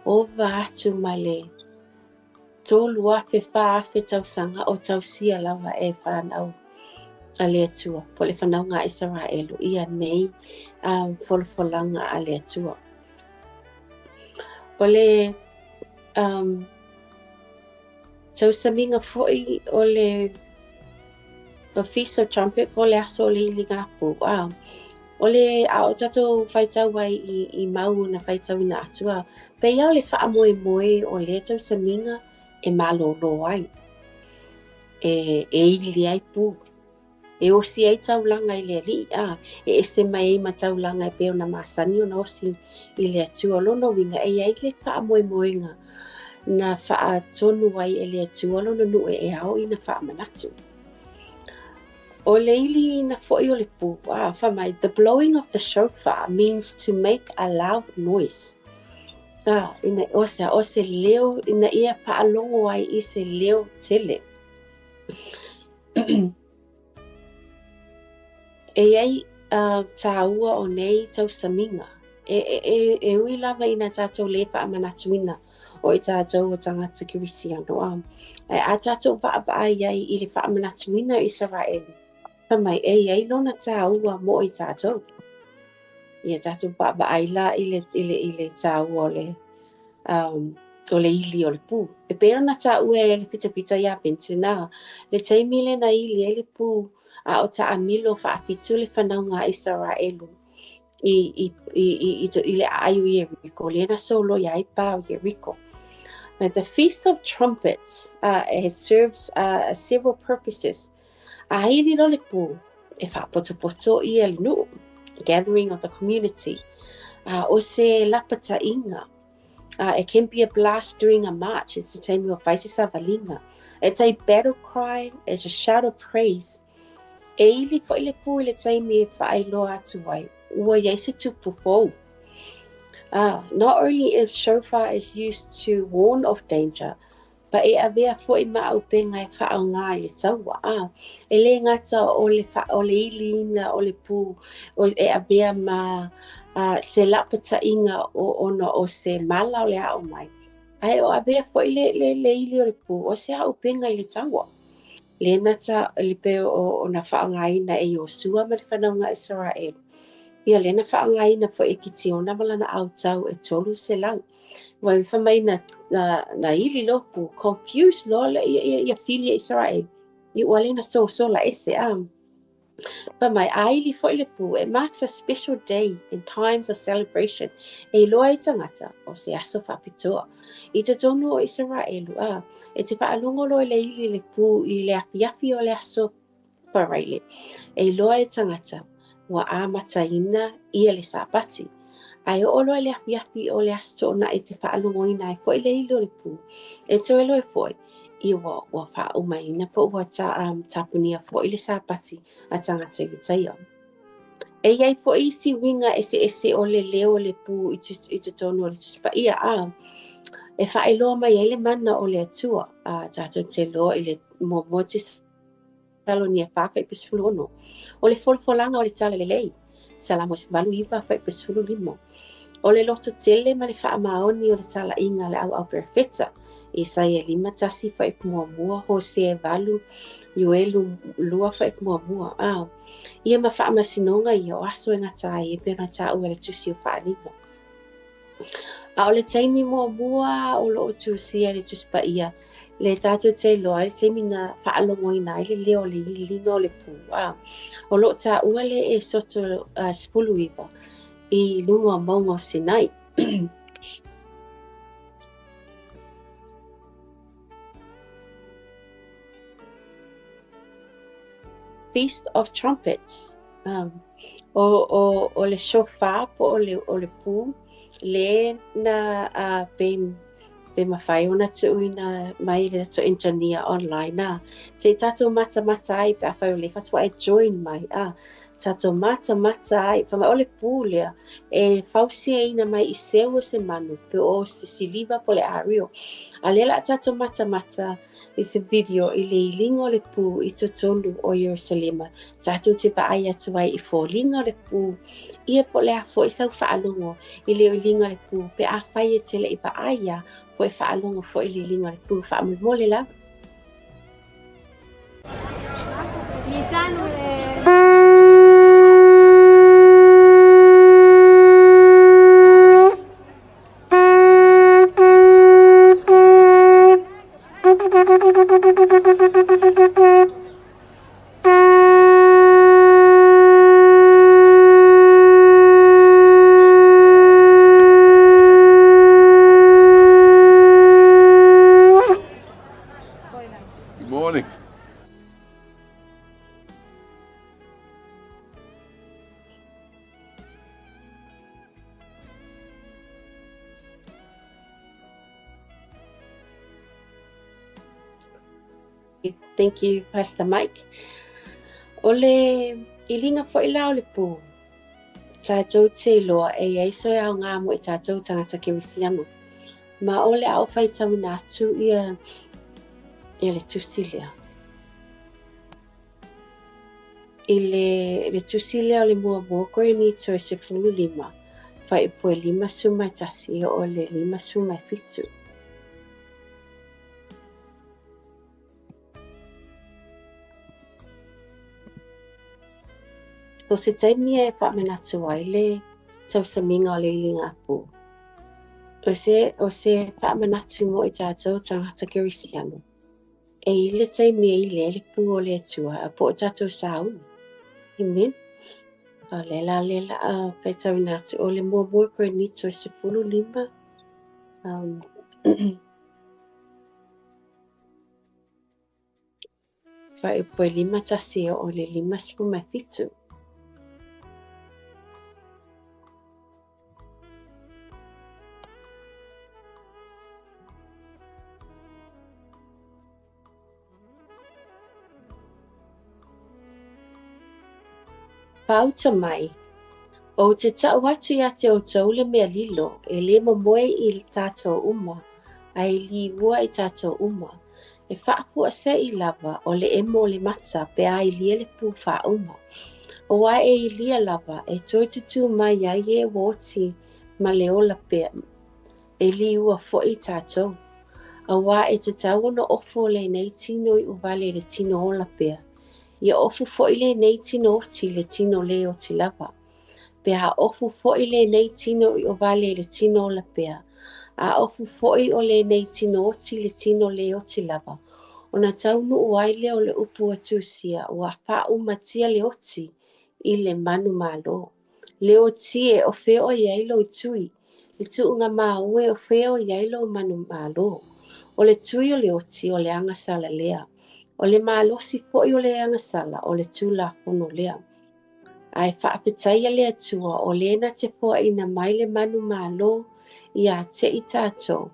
ova atu ma le 3,000, 4,000 tausaga o tausia lava e fanau a le Atua, po o le fanauga a Isaraelu ia nei folafolaga a le Atua. O le tausamiga foi o le The Feast of Trumpet po o le aso o le iligapu. A, o le, a o tatou faitau ai i, i mau na faitauina atu, a, pei lava o le faamoemoe o lea tausamiga e malōlō ai, e, e ili ai pū. E osi ai taulaga i le Alii, a e ese mai ai ma taulaga e pei ona masani ona osi i le Atua. O lona uiga, e i ai le faamoemoega na faatonu ai e le Atua lona nuu e ao ina faamanatu. O le iliina foi o le pū, a, fai mai, The blowing of the shofar means to make a loud noise. A, ina, o se, o se leo, ina ia faalogo ai i se leo tele. E i ai tāua o nei tausamiga, e ui lava ina tatou lē faamanatuina o i tatou o tagata Kerisiano, a, ae a tatou vaavaai ai i le faamanatuina o Isaraelu, fai mai e i ai lona tāua mo i tatou. Ia tatou vaavaai la i le, i le, i le tāua o le, um, o le ili o le pū. E pei ona taua e le pitapita iā Benson, a, le taimi lea na ili ai le pū, a o taamilo faafitu le fanauga a Isaraelu i, i, i, i, i, i le aai o Ieriko, lea na soloia ai pa o Ieriko. But the Feast of Trumpets, it serves several purposes. A ili loa le pū, e faapotopoto ia le nuu, gathering of the community. O se lapataiga, it can be a blast during a march, i se taimi o fai se savaliga. It's a battle cry, it's a shout of praise. E ili foi le pū i le taimi e faailoa atu ai, ua i ai se tupu fou. Not only is shofar is used to warn of danger, But e avea foi ma auupega e faaaoga i le taua, a e le gata o le o le iliina o le pū o e avea ma se lapataiga o ona o se mala o le a oo mai, ae o avea foi le le le ili o le pū o se auupega i le taua. Le gata le pei o ona faaaogaina e Iosua ma le fanauga a Isaraelu, ia lea na faaaogaina foi e Kitiona ma lana autau e 300. Ua fai mai na, na, na ili loa pū, confuse loa le ia, ia, ia fili a Isaraelu. I ua le na sosola ese a. Fai mai, a ili foi le pū, it marks a special day in times of celebration. E iloa ai tagata, o se aso faapitoa. I totonu o Isaraelu, a, e te faalogo loa i le ili le pū i le afiafi o le aso Paraire, e iloa e tagata ua amataina ia le Sapati. Ae oo loa i le afiafi o le Aso Toonai e te faalogoina ai foi le ili o le pū, e toe loe foi, ia ua, ua faauma-ina po ua ta, um, tapunia foi le Sapati a tagata Iutaia. E i ai foi isi uiga eseese o le leo o le pū i, i totonu o le Tusi Paia, a e faailoa mai ai le mana o le Atua, a tatou te iloa i le muamua Tesalonia 4:16. O le folafolaga o le Talalelei, Salamo 89:15. O le lototele ma le faamaoni o le talaiga a le ʻauʻau perofeta, Isaia 51:1, Hosea 8, Ioelu 2:1. A ia ma faamasinoga ia o aso e gata ai e pei ona taua e le Tusi o Faaaliga. A o le taimi muamua o lo o tusia i le Tusi Paia, le tatou te iloa ai le taimi na faalogoina ai le leo o le iliga o le pū, a o lo o taua le Esoto 19 i luga o mauga o Sinai. Feast of Trumpets. O, o, o le shofar po o le, o le pū, le na uh, pe, pe mawhai ona tuuina mai le tatou engineer online a. Se i tatou matamata ai pe a whai o le whatua e join mai a. Tatou matamata ai, fai mai o le pu lea e fausiaina mai i seu o se manu pe o se siliva po o le ario. A lea la a tatou matamata i se video i le iliga o le pu i totonu o Ierusalema. Tatou te vaai atu ai i foliga o le pu, ia po o le a foi sau faalogo i le iliga o le pu pe afai e te le i vaai lava po e faalogo foi i le iliga o le pu. Faamolemole lava. Good morning. Thank you, Pastor Mike. O le iliga foi la o le pu, tatou te iloa e i ai se aoga mo i tatou tagata kerisiano. Ma o le a ou faitauina atu ia, ia le tusi lea. I le, le tusi lea o le muamua Korinito e 15, fuaiupu e 51 e oo i le 57. So se taimi e faamanatu ai le tausamiga o le iliga pu. O se, o se faamanatu mo i tatou tagata kerisiano. E i le taimi e ili ai le pu o le Atua a po o tatou sauni. Amen. O le la le la a faitauina atu o le muamua Korinito e 15. Fuaiupu e 51 e oo i le 57. Pāuta mai, Ou te tau atu ia te outou le mea lilo, e lē momoe i tātou uma, a e liua i tātou uma. E faafuasei lava o le emo o le mata pe a ilia le pū faauma. Auā e ilia lava, e toe tutū mai ai e ua oti ma le ola pea, e liua foi i tātou. Auā e tatau ona ofo lenei tino iuvale i le tino ola pea, Ia ofu foi lenei tino oti i le tino lē oti lava. Pe a ofu foi lenei tino iuvale i le tino ola pea, a ofu foi o lenei tino oti i le tino lē oti lava, ona taunuu ai lea o le upu ua tusia, ua faaumatia le oti i le manumalo. Le oti e, o fea o i ai lou tui? Le tuugamau e, o fea o i ai lou manumalo? O le tui o le oti, o le agasala lea. O le malosi foi o le agasala, o le Tulafono lea. Ae faafetaia le Atua, o le na te foaina mai le manumalo ia te i tatou,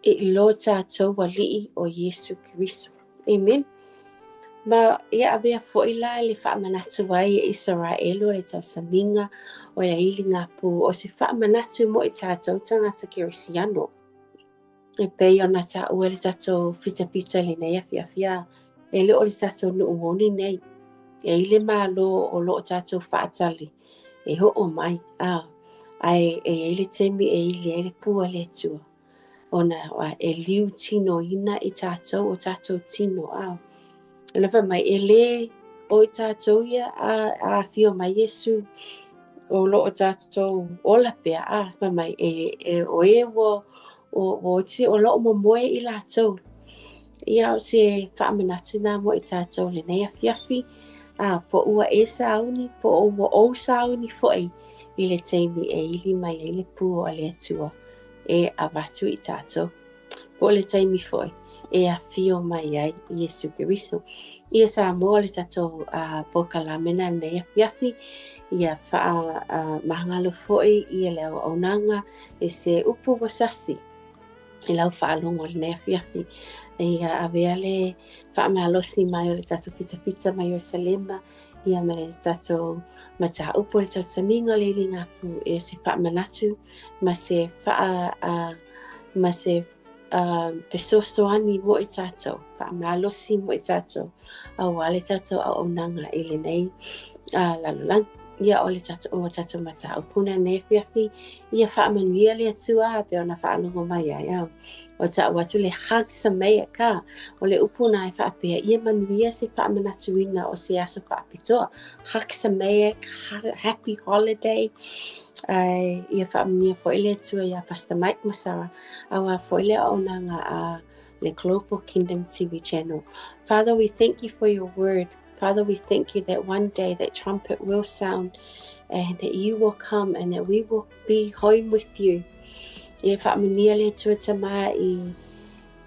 i lo tatou Alii o Iesu Keriso. Amen. Ma ia avea foi la i le faamanatu ai e Isaraelu o le tausamiga o le iliga pu o se faamanatu mo i tatou tagata kerisiano. E pei ona taua le tatou fitafita i lenei afiafi a e le o le tatou nuu moni nei. E i le Malo o lo o tatou faatali e oo mai, a ae e i ai le taimi e ili ai le pu a le Atua ona e liu tinoina i tatou o tatou tino, a ona fai mai e lē o i tatou ia a afio mai Iesu o lo o tatou ola pea, a fai mai e, e o e ua ua oti o lo o momoe i latou. Ia o se faamanatu na mo i tatou lenei afiafi, a po ua e sauni, po ua ou sauni foi i le taimi e ili mai ai le pu a le Atua e avatu i tatou. Po o le taimi foi e afio mai ai Iesu Keriso. Ia Samoa le tatou polokalame na lenei afiafi, ia faa magalo foi ia le auaunaga e se upu ua sasi. I lau faalogo i lenei afiafi. Ia avea le faamalosi mai o le tatou pitapita mai Ierusalema, ia ma le tatou mataupu o le tausamiga o le iligapu e se faamanatu ma se faa, ma se fesoasoani mo i tatou, faamalosi mo i tatou, auā le tatou auaunaga i lenei lalolagi. Ia o le tatou, o tatou mataupu na nei afiafi, ia faamanuia le Atua pei ona faalogo mai ai. Au. O ta'u atu le Chag Sameach ka, o le upu na e faapea, ia manuia se faamanatuina o se aso faapitoa. Chag Sameach, happy holiday. Ai, ia faamanuia foi le Atua iā Pastor Mike ma Sarah, auā foi le auaunaga a le Global Kingdom TV channel. Father, we thank you for your word. Father, we thank you that one day that trumpet will sound and that you will come and that we will be home with you. Ia faamanuia le Atua Tama i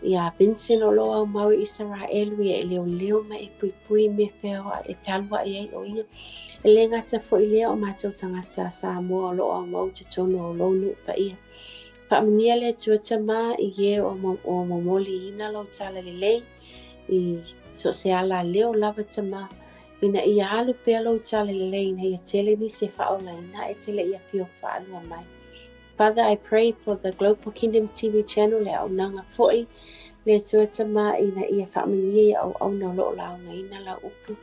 iā Vincent o lo o aumau i Isaraelu ia e leoleo ma e puipui i mea e fealuai ai ʻo ia. E le gata foi lea o matou tagata Samoa o lo o aumau i totonu o lou nuu paia. Faamanuia le Atua Tama i e o momoliina lou talalelei i so o se ala leo lava Tama, ina ia alu pea lou talalelei ina ia tele nisi e faaolaina ae te le i afio faalua mai. Father, I pray for the Global Kingdom TV channel le auaunaga foi le Atua Tama ina ia faamanuia i auauna o lo o laugaina lau upu.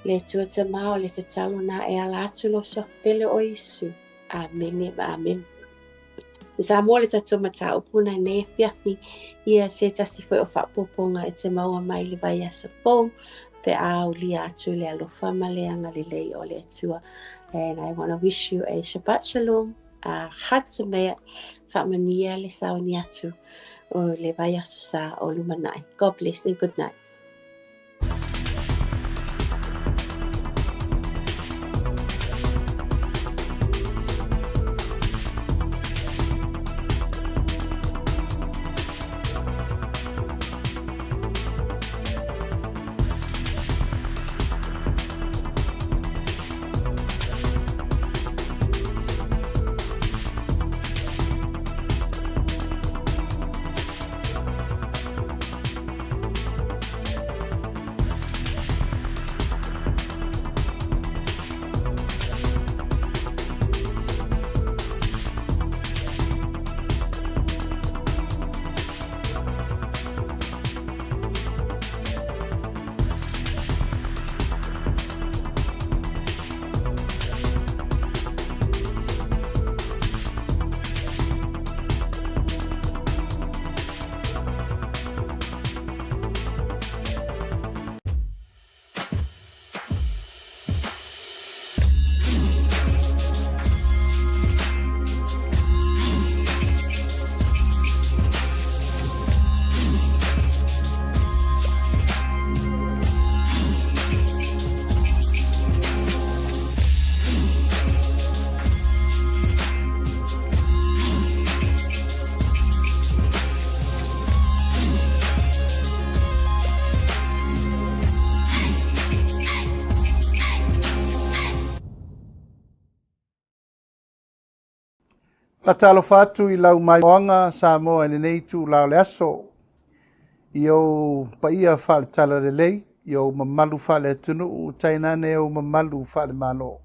Le Atua Tama o le tatalo na e ala atu lou Suafa pele o Iesu. Amene ma amene. Samoa le tatou mataupu na nei afiafi ia se tasi foi o faaopoopoga e te maua mai le vaiaso fou pe a aulia atu le alofa ma le agalelei o le Atua. And I want to wish you a Shabbat Shalom, a Chag Sameach, faamanuia le sauni atu o le vaiaso sa o lumanai. God bless and good night. Faatalofa atu i lau maimoaga Samoa i lenei itula o le aso, i ou paia faale-talalelei, i ou mamalu faale-atunuu, tainane ou mamalu faale-Malo.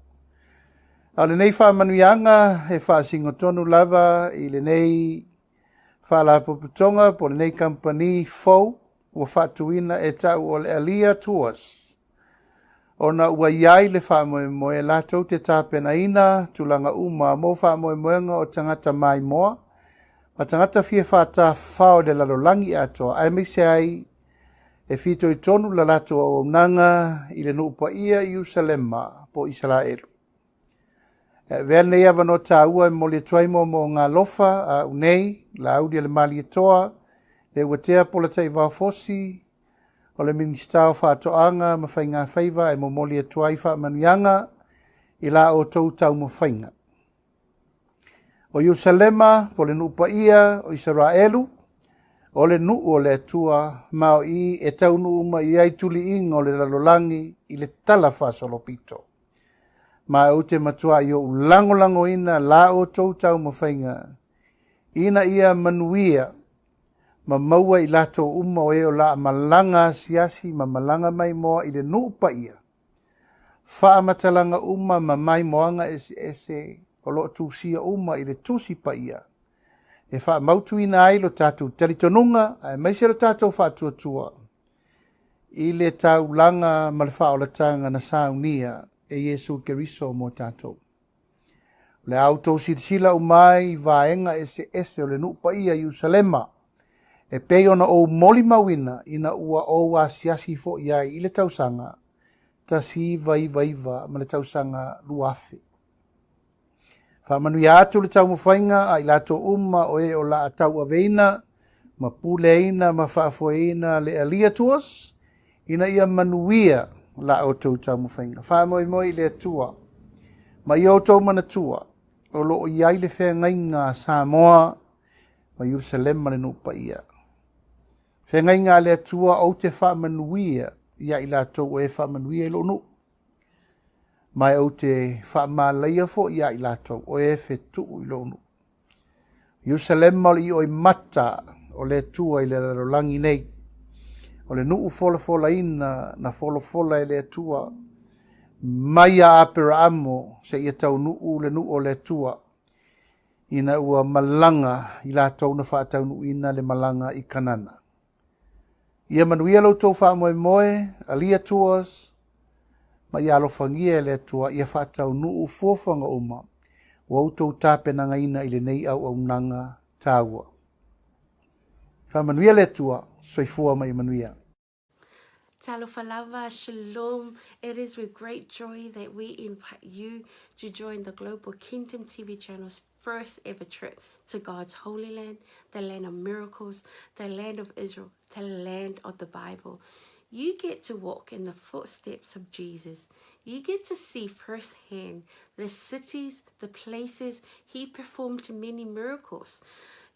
A o lenei faamanuiaga e faasinotonu lava i lenei faalapotopotoga po o lenei kamupani fou ua faatuina e ta'u o le Alia Tours, ona ua i ai le faamoemoe latou te tapenaina tulaga uma mo faamoemoega o tagata maimoa ma tagata fia faatafafao i le lalolagi atoa, aemaise ai e fitoitonu la latou auaunaga i le nuu paia i Ierusalema po o Isaraelu. E avea lenei avanoa taua e momoli atu ai moomooga alofa a au nei, Laauli a le Malietoa, Leuatea Polataivao Fosi, o le Minisita o Faatoaga ma Faigafaiva e momoli atu ai faamanuiaga i la outou taumafaiga. O Ierusalema, po o le nuu paia o Isaraelu, o le nuu o le Atua, ma o i e taunuu mai ai tuliiga o le lalolagi i le tala faasolopito. Ma ou te matuai ou lagolagoina la outou taumafaiga ina ia manuia ma maua i latou uma o e o la a malaga asiasi ma malaga maimoa i le nuu paia, faamatalaga uma ma maimoaga eseese o lo o tusia uma i le Tusi Paia e faamautuina ai lo tatou talitonuga aemaise lo tatou faatuatua i le taulaga ma le faaolataga na saunia e Iesu Keriso mo tatou. O le a outou silasila uma ai i vaega eseese o le nuu paia i Ierusalema, e pei ona ou molimauina ina ua ou asiasi foi ai i le tausaga 1999 ma le tausaga 2000. Faamanuia atu le taumafaiga a i latou uma o e o la a tauaveina ma puleaina ma faafoeina le Alia Tours ina ia manuia la outou taumafaiga. Faamoemoe i le Atua ma ia outou manatua o lo o i ai le feagaiga a Samoa ma Ierusalema le nuu paia. Feagaiga a le Atua ou te faamanuia ia i latou o e faamanuia i lou nuu. Ma e ou te faamalaia foi ia i latou o e fetuu i lou nuu. Ierusalema o le ioimata o le Atua i le lalolagi nei. O le nuu folafolaina na folafola e le Atua mai ia Aperaamo seia taunuu le nuu o le Atua ina ua malaga i latou na faataunuuina le malaga i Kanana. Ia manuia lo outou faamoemoe, Alia Tours, ma ia alofagia e le Atua ia faataunuu fuafuaga uma ua outou tapenagaina i lenei auaunaga taua. Faamanuia le Atua, soifua ma ia manuia. Talofa lava, shalom. It is with great joy that we invite you to join the Global Kingdom TV channel's first ever trip to God's Holy Land, the land of miracles, the land of Israel, the land of the Bible. You get to walk in the footsteps of Jesus. You get to see firsthand the cities, the places he performed many miracles.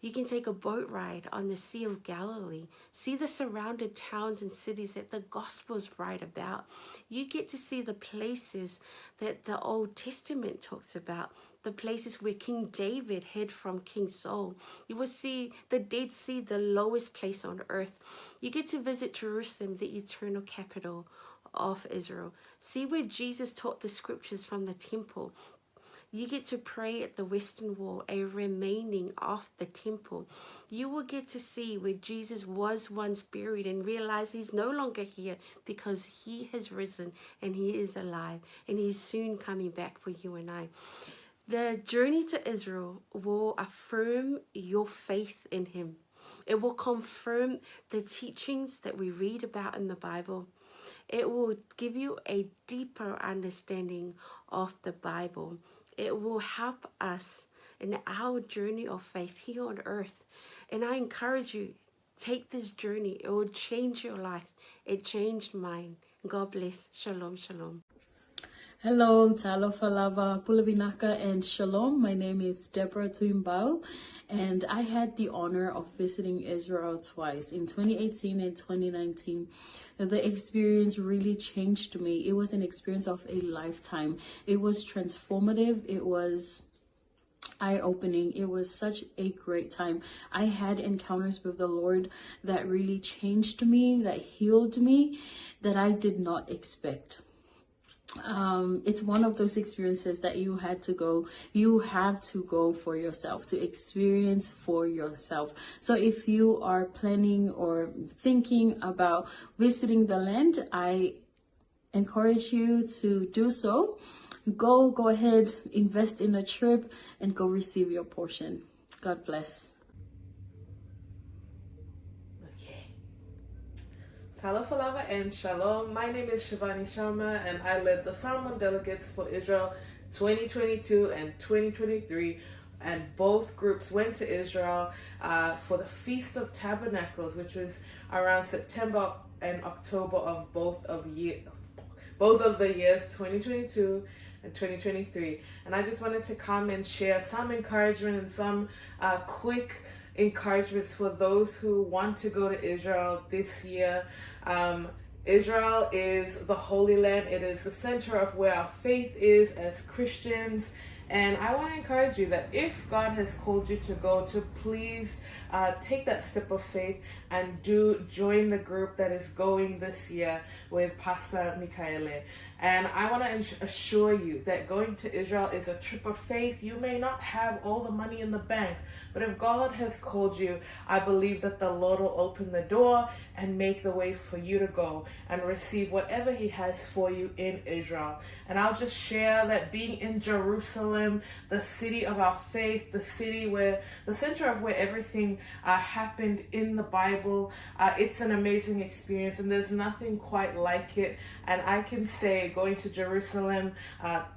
You can take a boat ride on the Sea of Galilee, see the surrounded towns and cities that the Gospels write about. You get to see the places that the Old Testament talks about, the places where King David hid from King Saul. You will see the Dead Sea, the lowest place on earth. You get to visit Jerusalem, the eternal capital of Israel. See where Jesus taught the scriptures from the temple. You get to pray at the Western Wall, a remaining of the temple. You will get to see where Jesus was once buried and realize he's no longer here because he has risen and he is alive and he's soon coming back for you and I. The journey to Israel will affirm your faith in him. It will confirm the teachings that we read about in the Bible. It will give you a deeper understanding of the Bible. It will help us in our journey of faith here on earth. And I encourage you, take this journey. It will change your life. It changed mine. God bless. Shalom, shalom. Hello, Talofa lava, Pulavinaka and Shalom. My name is Deborah Tuimbau and I had the honor of visiting Israel twice in 2018 and 2019. The experience really changed me. It was an experience of a lifetime. It was transformative. It was eye-opening. It was such a great time. I had encounters with the Lord that really changed me, that healed me, that I did not expect. It's one of those experiences that you had to go, you have to go for yourself, to experience for yourself. So if you are planning or thinking about visiting the land, I encourage you to do so. Go ahead, invest in a trip and go receive your portion. God bless. Okay. Talofa lava and shalom. My name is Shivani Sharma and I led the Samoan delegates for Israel 2022 and 2023, and both groups went to Israel for the Feast of Tabernacles, which was around September and October of both of the years 2022 and 2023. And I just wanted to come and share some encouragement and some quick encouragements for those who want to go to Israel this year. Israel is the Holy Land. It is the center of where our faith is as Christians. And I want to encourage you that if God has called you to go, to please take that step of faith and do join the group that is going this year with Pastor Mikaele. And I want to assure you that going to Israel is a trip of faith. You may not have all the money in the bank, but if God has called you, I believe that the Lord will open the door and make the way for you to go and receive whatever He has for you in Israel. And I'll just share that being in Jerusalem, the city of our faith, the city where the center of where everything happened in the Bible, it's an amazing experience, and there's nothing quite like it. And I can say, going to Jerusalem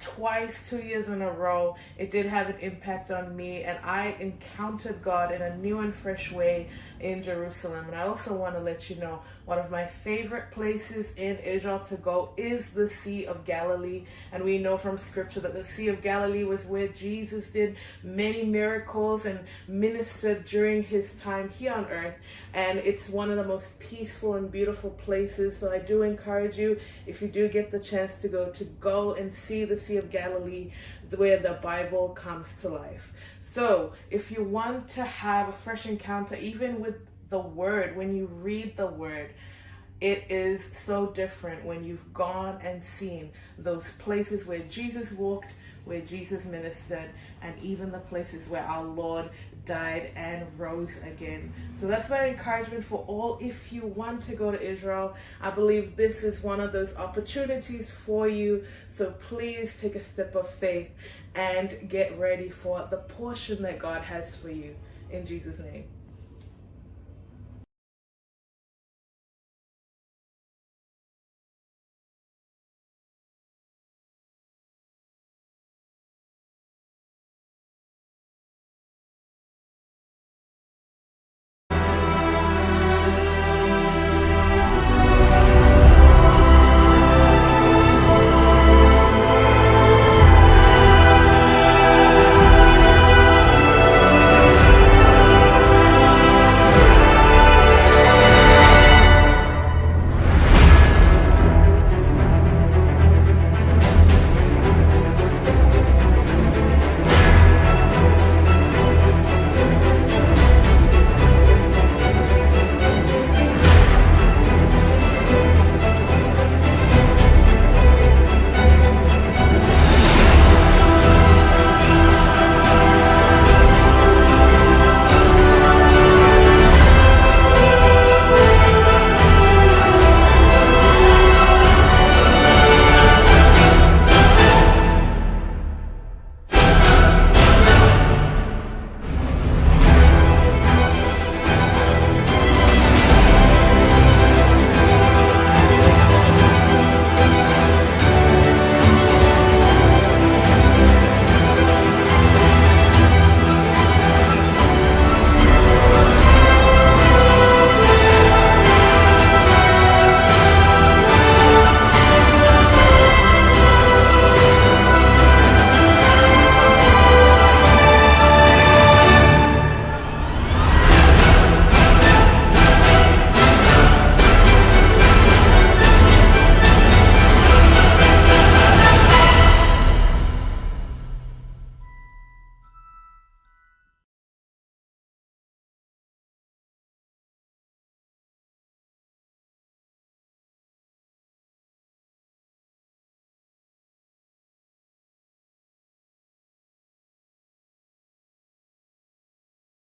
twice, 2 years in a row, it did have an impact on me, and I encountered God in a new and fresh way in Jerusalem. And I also want to let you know one of my favorite places in Israel to go is the Sea of Galilee. And we know from scripture that the Sea of Galilee was where Jesus did many miracles and ministered during his time here on earth. And it's one of the most peaceful and beautiful places. So I do encourage you, if you do get the chance to go and see the Sea of Galilee, where the Bible comes to life. So if you want to have a fresh encounter, even with the Word, when you read the Word, it is so different when you've gone and seen those places where Jesus walked, where Jesus ministered, and even the places where our Lord died and rose again. So that's my encouragement for all. If you want to go to Israel, I believe this is one of those opportunities for you. So please take a step of faith and get ready for the portion that God has for you. In Jesus' name.